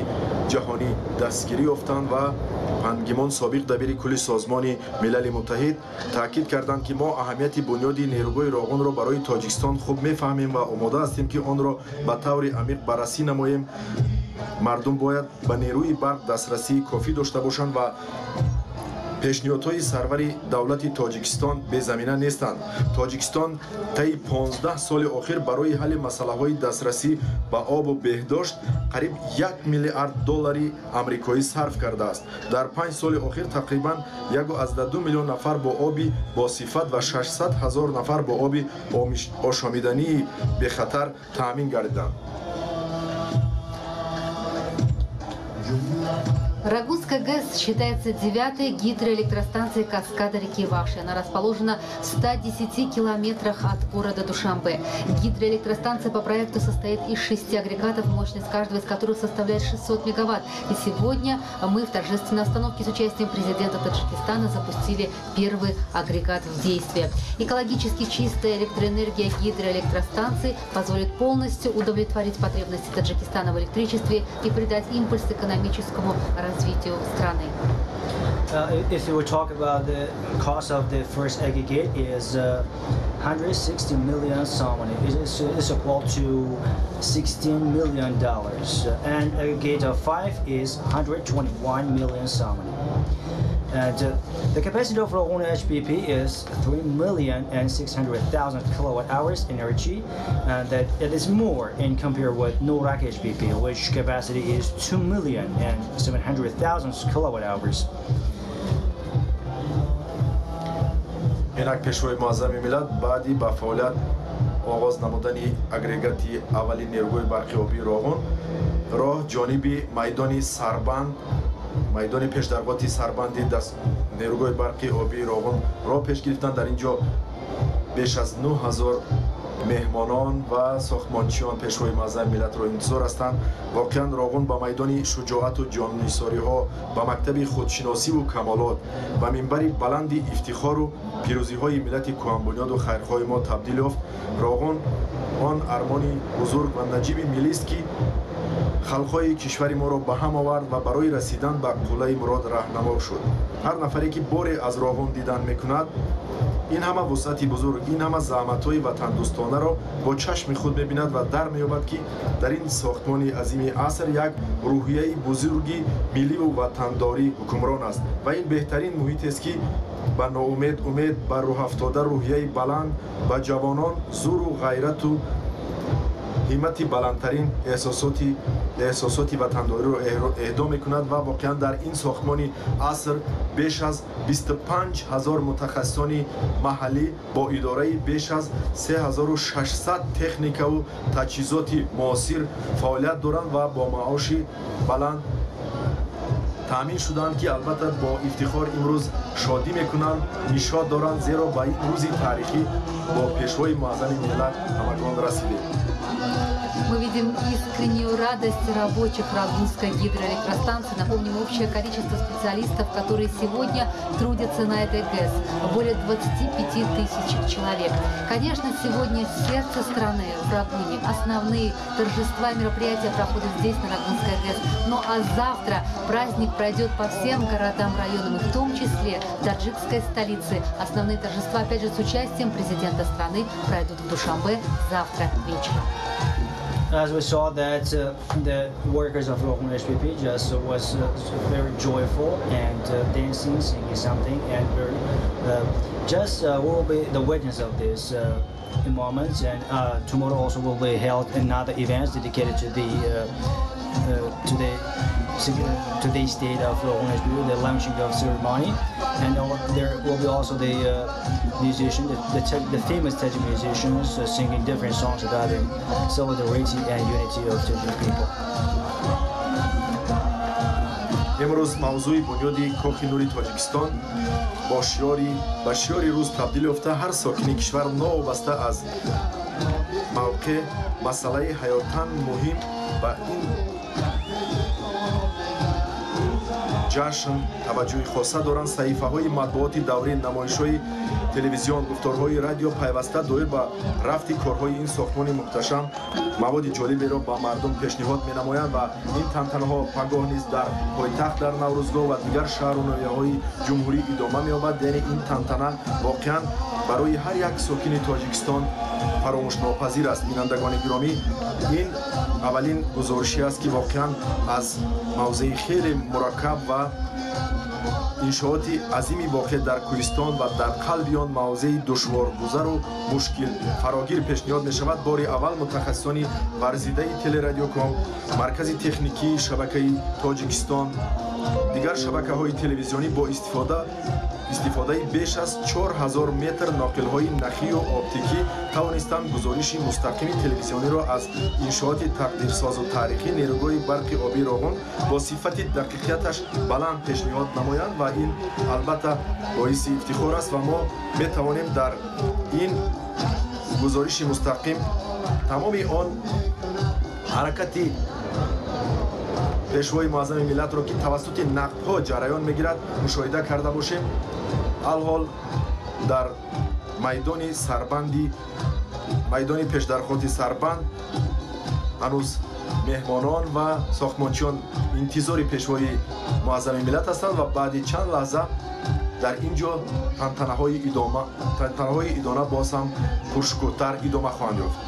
ҷаҳонӣ дастгирӣ ёфтанд ва Пан Ги Мун, собиқ дабири кулли Созмони Милали Муттаҳид, таъкид карданд, ки мо аҳамияти бунёди нерӯгоҳи Роғунро барои Тоҷикистон хуб мефаҳмем ва омода ҳастем, ки онро ба таври амиқ баррасӣ намоем. Мардум бояд ба нерӯи барқ дастрасии кофӣ дошта бошанд ва пешниҳодҳои сарвари давлати Тоҷикистон безамина нестанд. Тоҷикистон таи 15 соли охир барои ҳалли масъалаҳои дастрасӣ ба обу беҳдошт қариб 1 миллиард доллари амрикоӣ сарф кардааст. Дар 5 соли охир тақрибан 1,2 миллион нафар бо оби босифат ва 600 ҳазор нафар бо оби ошомидании бехатар таъмин гардиданд. Рогунская ГЭС считается 9-й гидроэлектростанцией каскада реки Вахши. Она расположена в 110 километрах от города Душанбе. Гидроэлектростанция по проекту состоит из 6 агрегатов, мощность каждого из которых составляет 600 мегаватт. И сегодня мы в торжественной остановке с участием президента Таджикистана запустили первый агрегат в действие. Экологически чистая электроэнергия гидроэлектростанции позволит полностью удовлетворить потребности Таджикистана в электричестве и придать импульс экономическому развитию страны. If you would talk about the cost of the first aggregate is 160 million somoni. It's equal to $16 million. And aggregate of 5 is 121 million somoni. And the capacity of Rogun HPP is 3,600,000 kilowatt hours energy, and that it is more in compared with Norak HPP, which capacity is 2,700,000 kilowatt hours. Инак пешвои муаззами миллат баъди ба фаъолият оғоз намудани агрегати аввали нерӯгоҳи барқи обии Роғун роҳ ҷониби майдони Сарбанд, майдони пешдаргоҳи Сарбанди нерӯгоҳи барқи обии Роғун роҳ пеш гирифтанд. Дар ин ҷо беш аз 9000 меҳмонон ва сохтмончиён пешвои муаззами миллатро интизор ҳастанд. Воқеан Роғун ба майдони шуҷоату ҷоннисориҳо, ба мактаби худшиносиву камолот, ба минбари баланди ифтихору пирӯзиҳои миллати кӯҳанбунёду хайрхоҳи мо табдил ёфт. Роғун он армони бузург ва наҷиби миллист, ки халқҳои кишвари моро ба ҳам овард ва барои расидан ба қуллаи мурод раҳнамо шуд. Ҳар нафаре ки боре аз Роғун дидан мекунад, ин ҳама вусъати бузург, ин ҳама заҳматҳои ватандӯстонаро бо чашми худ мебинад ва дар меёбад, ки дар ин сохтмони азими аср як рӯҳияи бузурги милливу ватандорӣ ҳукмрон аст ва ин беҳтарин муҳитест, ки ба ноумед умед, ба рӯҳафтода рӯҳияи баланд, ба ҷавонон зуру ғайрату ҳиммати баландтарин эҳсосоти ватандориро эҳдо мекунад ва воқеан дар ин сохтмони аср беш аз 25 000 мутахассисони маҳаллӣ бо идораи беш аз 3600 техникаву таҷҳизоти муосир фаъолият доранд ва бо маоши баланд таъмин шуданд, ки албатта бо ифтихор имрӯз шодӣ мекунанд, нишод доранд, зеро ба ин рӯзи таърихӣ бо пешвои муаззами миллат ҳамагон расидем. Мы видим искреннюю радость рабочих Рогунской гидроэлектростанции. Напомним, общее количество специалистов, которые сегодня трудятся на этой ГЭС, более 25 тысяч человек. Конечно, сегодня сердце страны в Рогуне. Основные торжества и мероприятия проходят здесь, на Рогунской ГЭС. Ну а завтра праздник пройдет по всем городам, районам, и в том числе таджикской столице. Основные торжества, опять же, с участием президента страны пройдут в Душанбе завтра вечером. As we saw that the workers of Rogun HPP just was very joyful and dancing, singing something, and very, just we will be the witness of this in moments. And tomorrow also will be held another event dedicated to the to the state of Rogun HPP, the launching of ceremony, and there will be also the musician, the famous Tajik musicians singing different songs about the solidarity and unity of Tajik people. Имрӯз мавзӯи бунёди Кохи Нури Тоҷикистон бо шиори рӯз табдил ёфта, ҳар сокини кишвар новобаста аз мавқеъ масъалаи ҳаётан муҳим ба ин ҷашн таваҷҷӯҳи хоса доранд. Саҳифаҳои матбуоти даврӣ, намоишҳои телевизион, гуфторҳои радио пайваста доир ба рафти корҳои ин сохтмони муҳташам маводи ҷолиберо ба мардум пешниҳод менамоянд ва ин тантанаҳо пагоҳ низ дар пойтахт, дар Наврӯзгоҳ ва дигар шаҳру ноҳияҳои ҷумҳурӣ идома меёбад. Яъне ин тантана воқеан барои ҳар як сокини Тоҷикистон фаромӯшнопазир аст. Бинандагони гиромӣ, ин аввалин гузоришӣ аст, ки воқеан аз мавзеи хеле мураккаб ва Иншооти азими воқеъ дар кӯҳистон ва дар қалби он мавзеи душворгузару мушкил фарогир пешниҳод мешавад. Бори аввал мутахассисони варзидаи Телерадиоком, Маркази техникии шабакаи Тоҷикистон, дигар шабакаҳои телевизионӣ бо истифодаи беш аз 4000 метр ноқилҳои нахию оптикӣ тавонистанд гузориши мустақими телевизиониро аз иншооти тақдирсозу таърихӣ нерӯгоҳи барқи обии Роғун бо сифати дақиқияташ баланд пешниҳод намоянд ва ин албатта боиси ифтихор аст ва мо метавонем дар ин гузориши мустақим тамоми он ҳаракати пешвои муаззами миллатро, ки тавассути нақбҳо ҷараён мегирад, мушоҳида карда бошем. Алҳол дар майдони сарбанди, майдони пешдархоти сарбанд ҳанӯз меҳмонон ва сохтмончиён интизори пешвои муаззами миллат ҳастанд ва баъди чанд лаҳза дар ин ҷо тантанаҳои идона боз ҳам пуршукӯҳтар идома хоҳанд ёфт.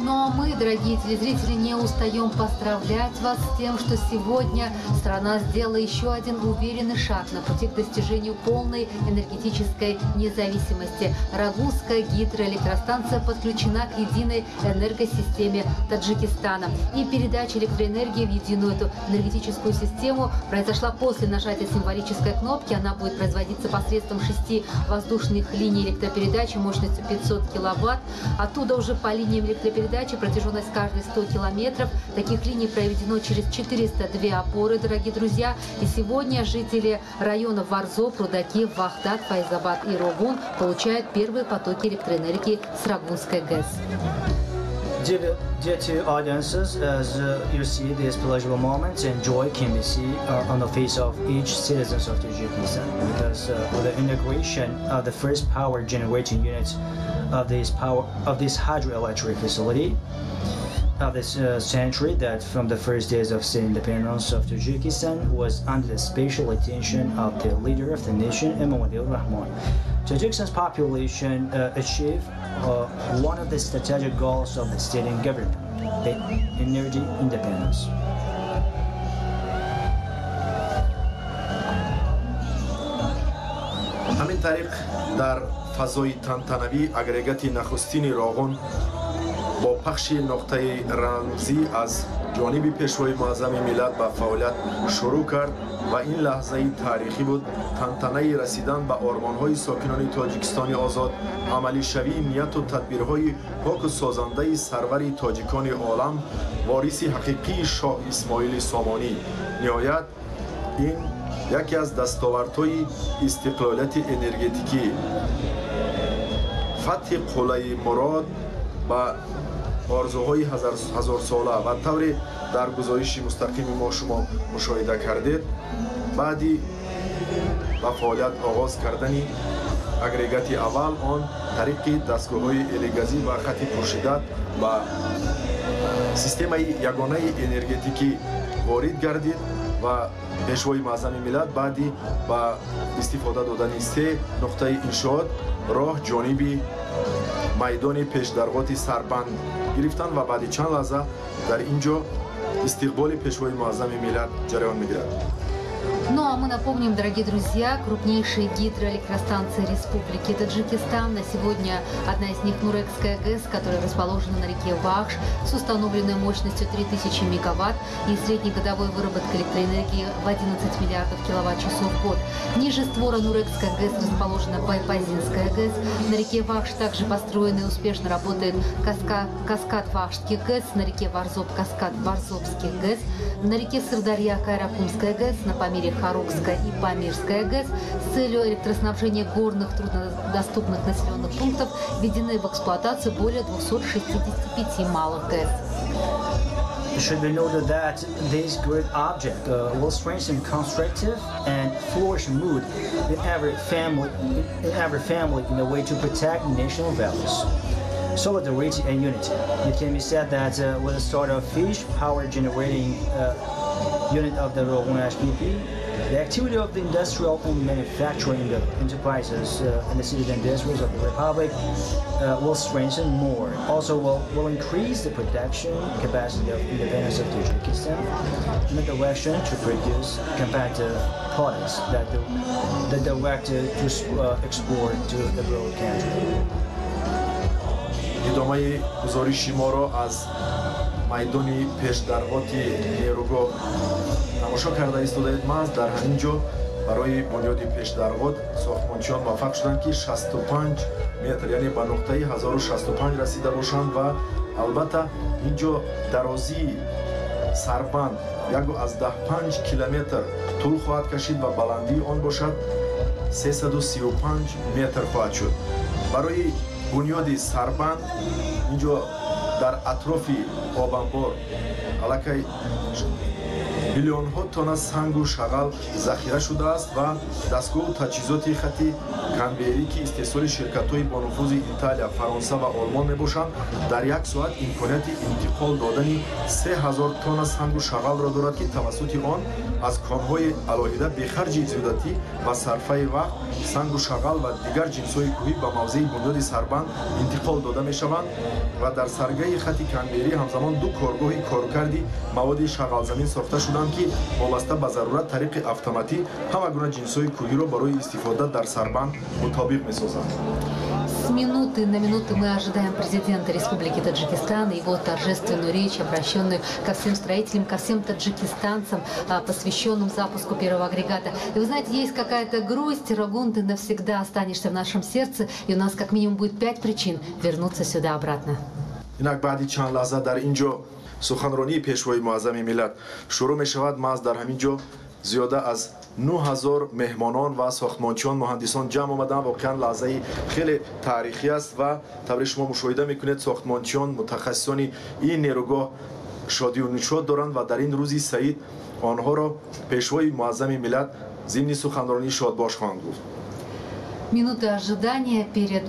Но мы, дорогие телезрители, не устаем поздравлять вас с тем, что сегодня страна сделала еще один уверенный шаг на пути к достижению полной энергетической независимости. Рогунская гидроэлектростанция подключена к единой энергосистеме Таджикистана. И передача электроэнергии в единую эту энергетическую систему произошла после нажатия символической кнопки. Она будет производиться посредством 6 воздушных линий электропередачи мощностью 500 киловатт. Оттуда уже по линиям электропередачи протяженность каждой 100 километров. Таких линий проведено через 402 опоры, дорогие друзья. И сегодня жители районов Варзоб, Рудаки, Вахдат, Файзабад и Рогун получают первые потоки электроэнергии с Рогунской ГЭС. Dear to audiences, as you see this pleasurable moment and joy can be seen on the face of each citizen of Tajikistan, because with the integration of the first power generating units of this hydroelectric facility of this century that from the first days of state independence of Tajikistan was under the special attention of the leader of the nation, Emomali Rahmon. Tajikistan's population achieved one of the strategic goals of the state and government, the energy independence. Ҳамин тариқ, дар фазои тантанавӣ агрегати нахустини Роғун бо пахши нуқтаи рамзӣ аз ҷониби пешвои муаззами миллат ба фаъолият шурӯъ кард ва ин лаҳзаи таърихӣ буд, тантанаи расидан ба ормонҳои сокинони Тоҷикистони озод, амалишавии нияту тадбирҳои поку созандаи сарвари тоҷикони олам, вориси ҳақиқии шоҳ Исмоили Сомонӣ. Ниҳоят, ин яке аз дастовардҳои истиқлолияти энергетикӣ, фатҳи қуллаи мурод ба орзуҳои ҳазорсола ва тавре дар гузориши мустақими мо шумо мушоҳида кардед, баъди ба фаъолият оғоз кардани агрегати аввал он тариқи дастгоҳҳои элегазӣ ва хати пуршиддат ба системаи ягонаи энергетикӣ ворид гардид ва пешвои муаззами миллат баъди ба истифода додани се нуқтаи иншоот роҳ ҷониби майдони пешдарғоти сарбанд гирифтанд ва баъди чанд лаҳза дар ин ҷо истиқболи пешвои муаззами миллат ҷараён мегирад. Ну а мы напомним, дорогие друзья, крупнейшие гидроэлектростанции Республики Таджикистан. На сегодня одна из них Нурекская ГЭС, которая расположена на реке Вахш с установленной мощностью 3000 мегаватт и средней годовой выработкой электроэнергии в 11 миллиардов киловатт-часов в год. Ниже створа Нурекская ГЭС расположена Байпазинская ГЭС. На реке Вахш также построен и успешно работает каскад Вахшских ГЭС, на реке Варзоб каскад Варзобских ГЭС, на реке Сырдарья Кайракумская ГЭС, на Памире Хорогская и Памирская ГЭС. С целью электроснабжения горных труднодоступных населенных пунктов введены в эксплуатацию более 265 малых ГЭС. It should be noted that this great object will strengthen constructive and flourishing mood in every family in a way to protect national values, solidarity and unity. It can be said that with the start of fish power generating unit of the Rogun HPP, The activity of the industrial and manufacturing enterprises in the cities and districts of the Republic will strengthen more. Also, will increase the production capacity of independence of Tajikistan in the direction to produce competitive products that directed to export to the abroad country. Идомаи гузориши моро аз майдони пешдарвоти нерӯгоҳ тамошо карда истодаед. Маҳз дар ҳамин ҷо барои бунёди пешдарвот сохтмончиён муваффақ шуданд, ки 65 метр, яъне ба нуқтаи 1065 расида бошанд. Ва албатта, ин ҷо дарозии сарбанд 1,5 километр тӯл хоҳад кашид ва баландии он бошад 335 метр хоҳад шуд. Барои бунёди сарбанд ин ҷо дар атрофи обанбор аллакай миллионҳо тонна сангу шағал захира шудааст ва дастгоҳу таҷҳизоти хати конвейерӣ, ки истеҳсоли ширкатҳои бонуфузи Италия, Фаронса ва Олмон мебошанд, дар як соат имконияти интиқол додани 3000 тонна сангу шағалро дорад, ки тавассути он аз конҳои алоҳида бехарҷи зиёдатӣ ва сарфаи вақт сангу шағал ва дигар ҷинсҳои кӯҳӣ ба мавзеи бунёди сарбанд интиқол дода мешаванд. Ва дар саргаи хати конвейерӣ ҳамзамон ду коргоҳи коркарди маводи шағалзамин сохта шуданд, ки вобаста ба зарурат тариқи автоматӣ ҳама гуна ҷинсҳои кӯҳиро барои истифода дар сарбанд мутобиқ месозанд. С минуты на минуту мы ожидаем президента Республики Таджикистан и его торжественную речь, обращенную ко всем строителям, ко всем таджикистанцам, посвященным запуску первого агрегата. И вы знаете, есть какая-то грусть. Рогун, ты навсегда останешься в нашем сердце, и у нас как минимум будет пять причин вернуться сюда обратно. Инак, баъди чанд лаҳза дар ин ҷо суханронии пешвои муаззами миллат шурӯъ мешавад. Маҳз дар ҳамин ҷо зиёда аз 9000 меҳмонон ва сохтмончиён, муҳандисон ҷамъ омаданд. Воқеан, лаҳзаи хеле таърихӣ аст ва тавре шумо мушоҳида мекунед, сохтмончиён, мутахассисони ин нерӯгоҳ шодию нишод доранд ва дар ин рӯзи саид онҳоро пешвои муаззами миллат зимни суханронӣ шодбош хоҳанд гуфт. Минуты ожидания перед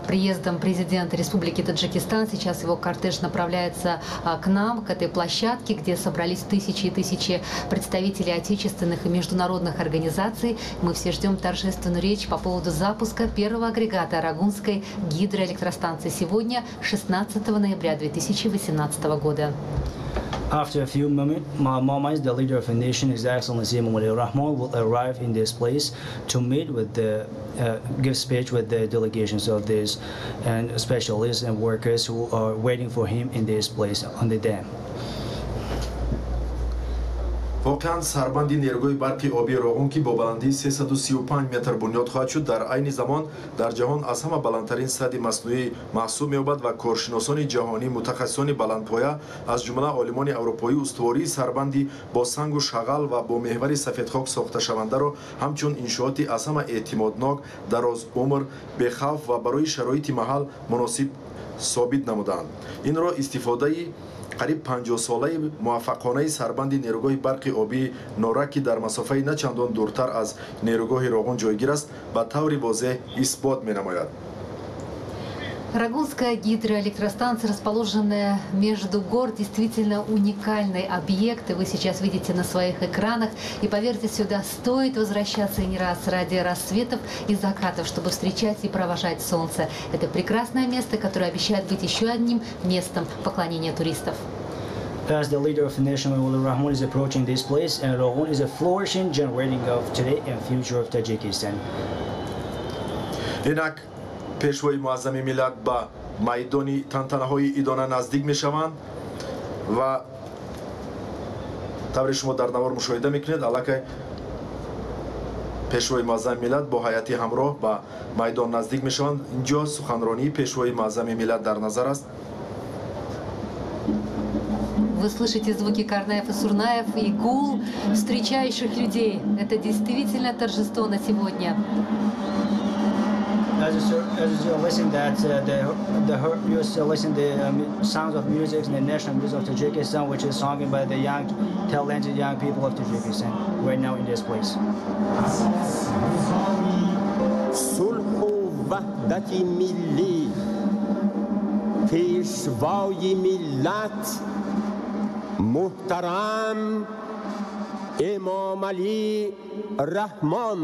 приездом президента Республики Таджикистан. Сейчас его кортеж направляется к нам, к этой площадке, где собрались тысячи и тысячи представителей отечественных и международных организаций. Мы все ждем торжественную речь по поводу запуска первого агрегата Рогунской гидроэлектростанции сегодня, 16 ноября 2018 года. After a few moments, the leader of the nation, His Excellency Emomali Rahmon, will arrive in this place to meet with the, give speech with the delegations of these and specialists and workers who are waiting for him in this place on the dam. Воқеан, сарбанди нерӯгоҳи барқи обии Роғун, ки бо баландии 335 метр бунёд хоҳад шуд, дар айни замон дар ҷаҳон аз ҳама баландтарин садди маснуӣ маҳсуб меёбад. Ва коршиносони ҷаҳонӣ, мутахассисони баландпоя, аз ҷумла олимони аврупоӣ, устувории сарбанди бо сангу шағал ва бо меҳвари сафедхок сохташавандаро ҳамчун иншооти аз ҳама эътимоднок, дарозумр, бехавф ва барои шароити маҳал муносиб собит намуданд. Инро истифодаи қариб 50-солаи муваффақонаи сарбанди нерӯгоҳи барқи обии Норак, ки дар масофаи на чандон дуртар аз нерӯгоҳи Роғун ҷойгир аст, ба таври возеҳ исбот менамояд. Рогунская гидроэлектростанция, расположенная между гор, действительно уникальный объект. И вы сейчас видите на своих экранах. И поверьте, сюда стоит возвращаться и не раз ради рассветов и закатов, чтобы встречать и провожать солнце. Это прекрасное место, которое обещает быть еще одним местом поклонения туристов. As the leader of the nation, Emomali Rahmon, is approaching this place, and Rogun is a flourishing generating of today and future of Tajikistan. Инак, пешвои муаззами миллат ба майдони тантанаҳои идона наздик мешаванд ва тавре шумо дар навор мушоҳида мекунед, аллакай пешвои муаззами миллат бо ҳайати ҳамроҳ ба майдон наздик мешаванд. Инҷо суханронии пешвои муаззами миллат дар назар аст. Вы слышите звуки карнаев и сурнаев и гул встречающих людей. Это действительно торжество на сегодня. As you listen that the you listen the sounds of music and the national music of Tajikistan, which is sung by the young, talented young people of Tajikistan right now in this place. صلح و وحدت ملی، پیشوای ملت محترم Эмомалӣ Раҳмон.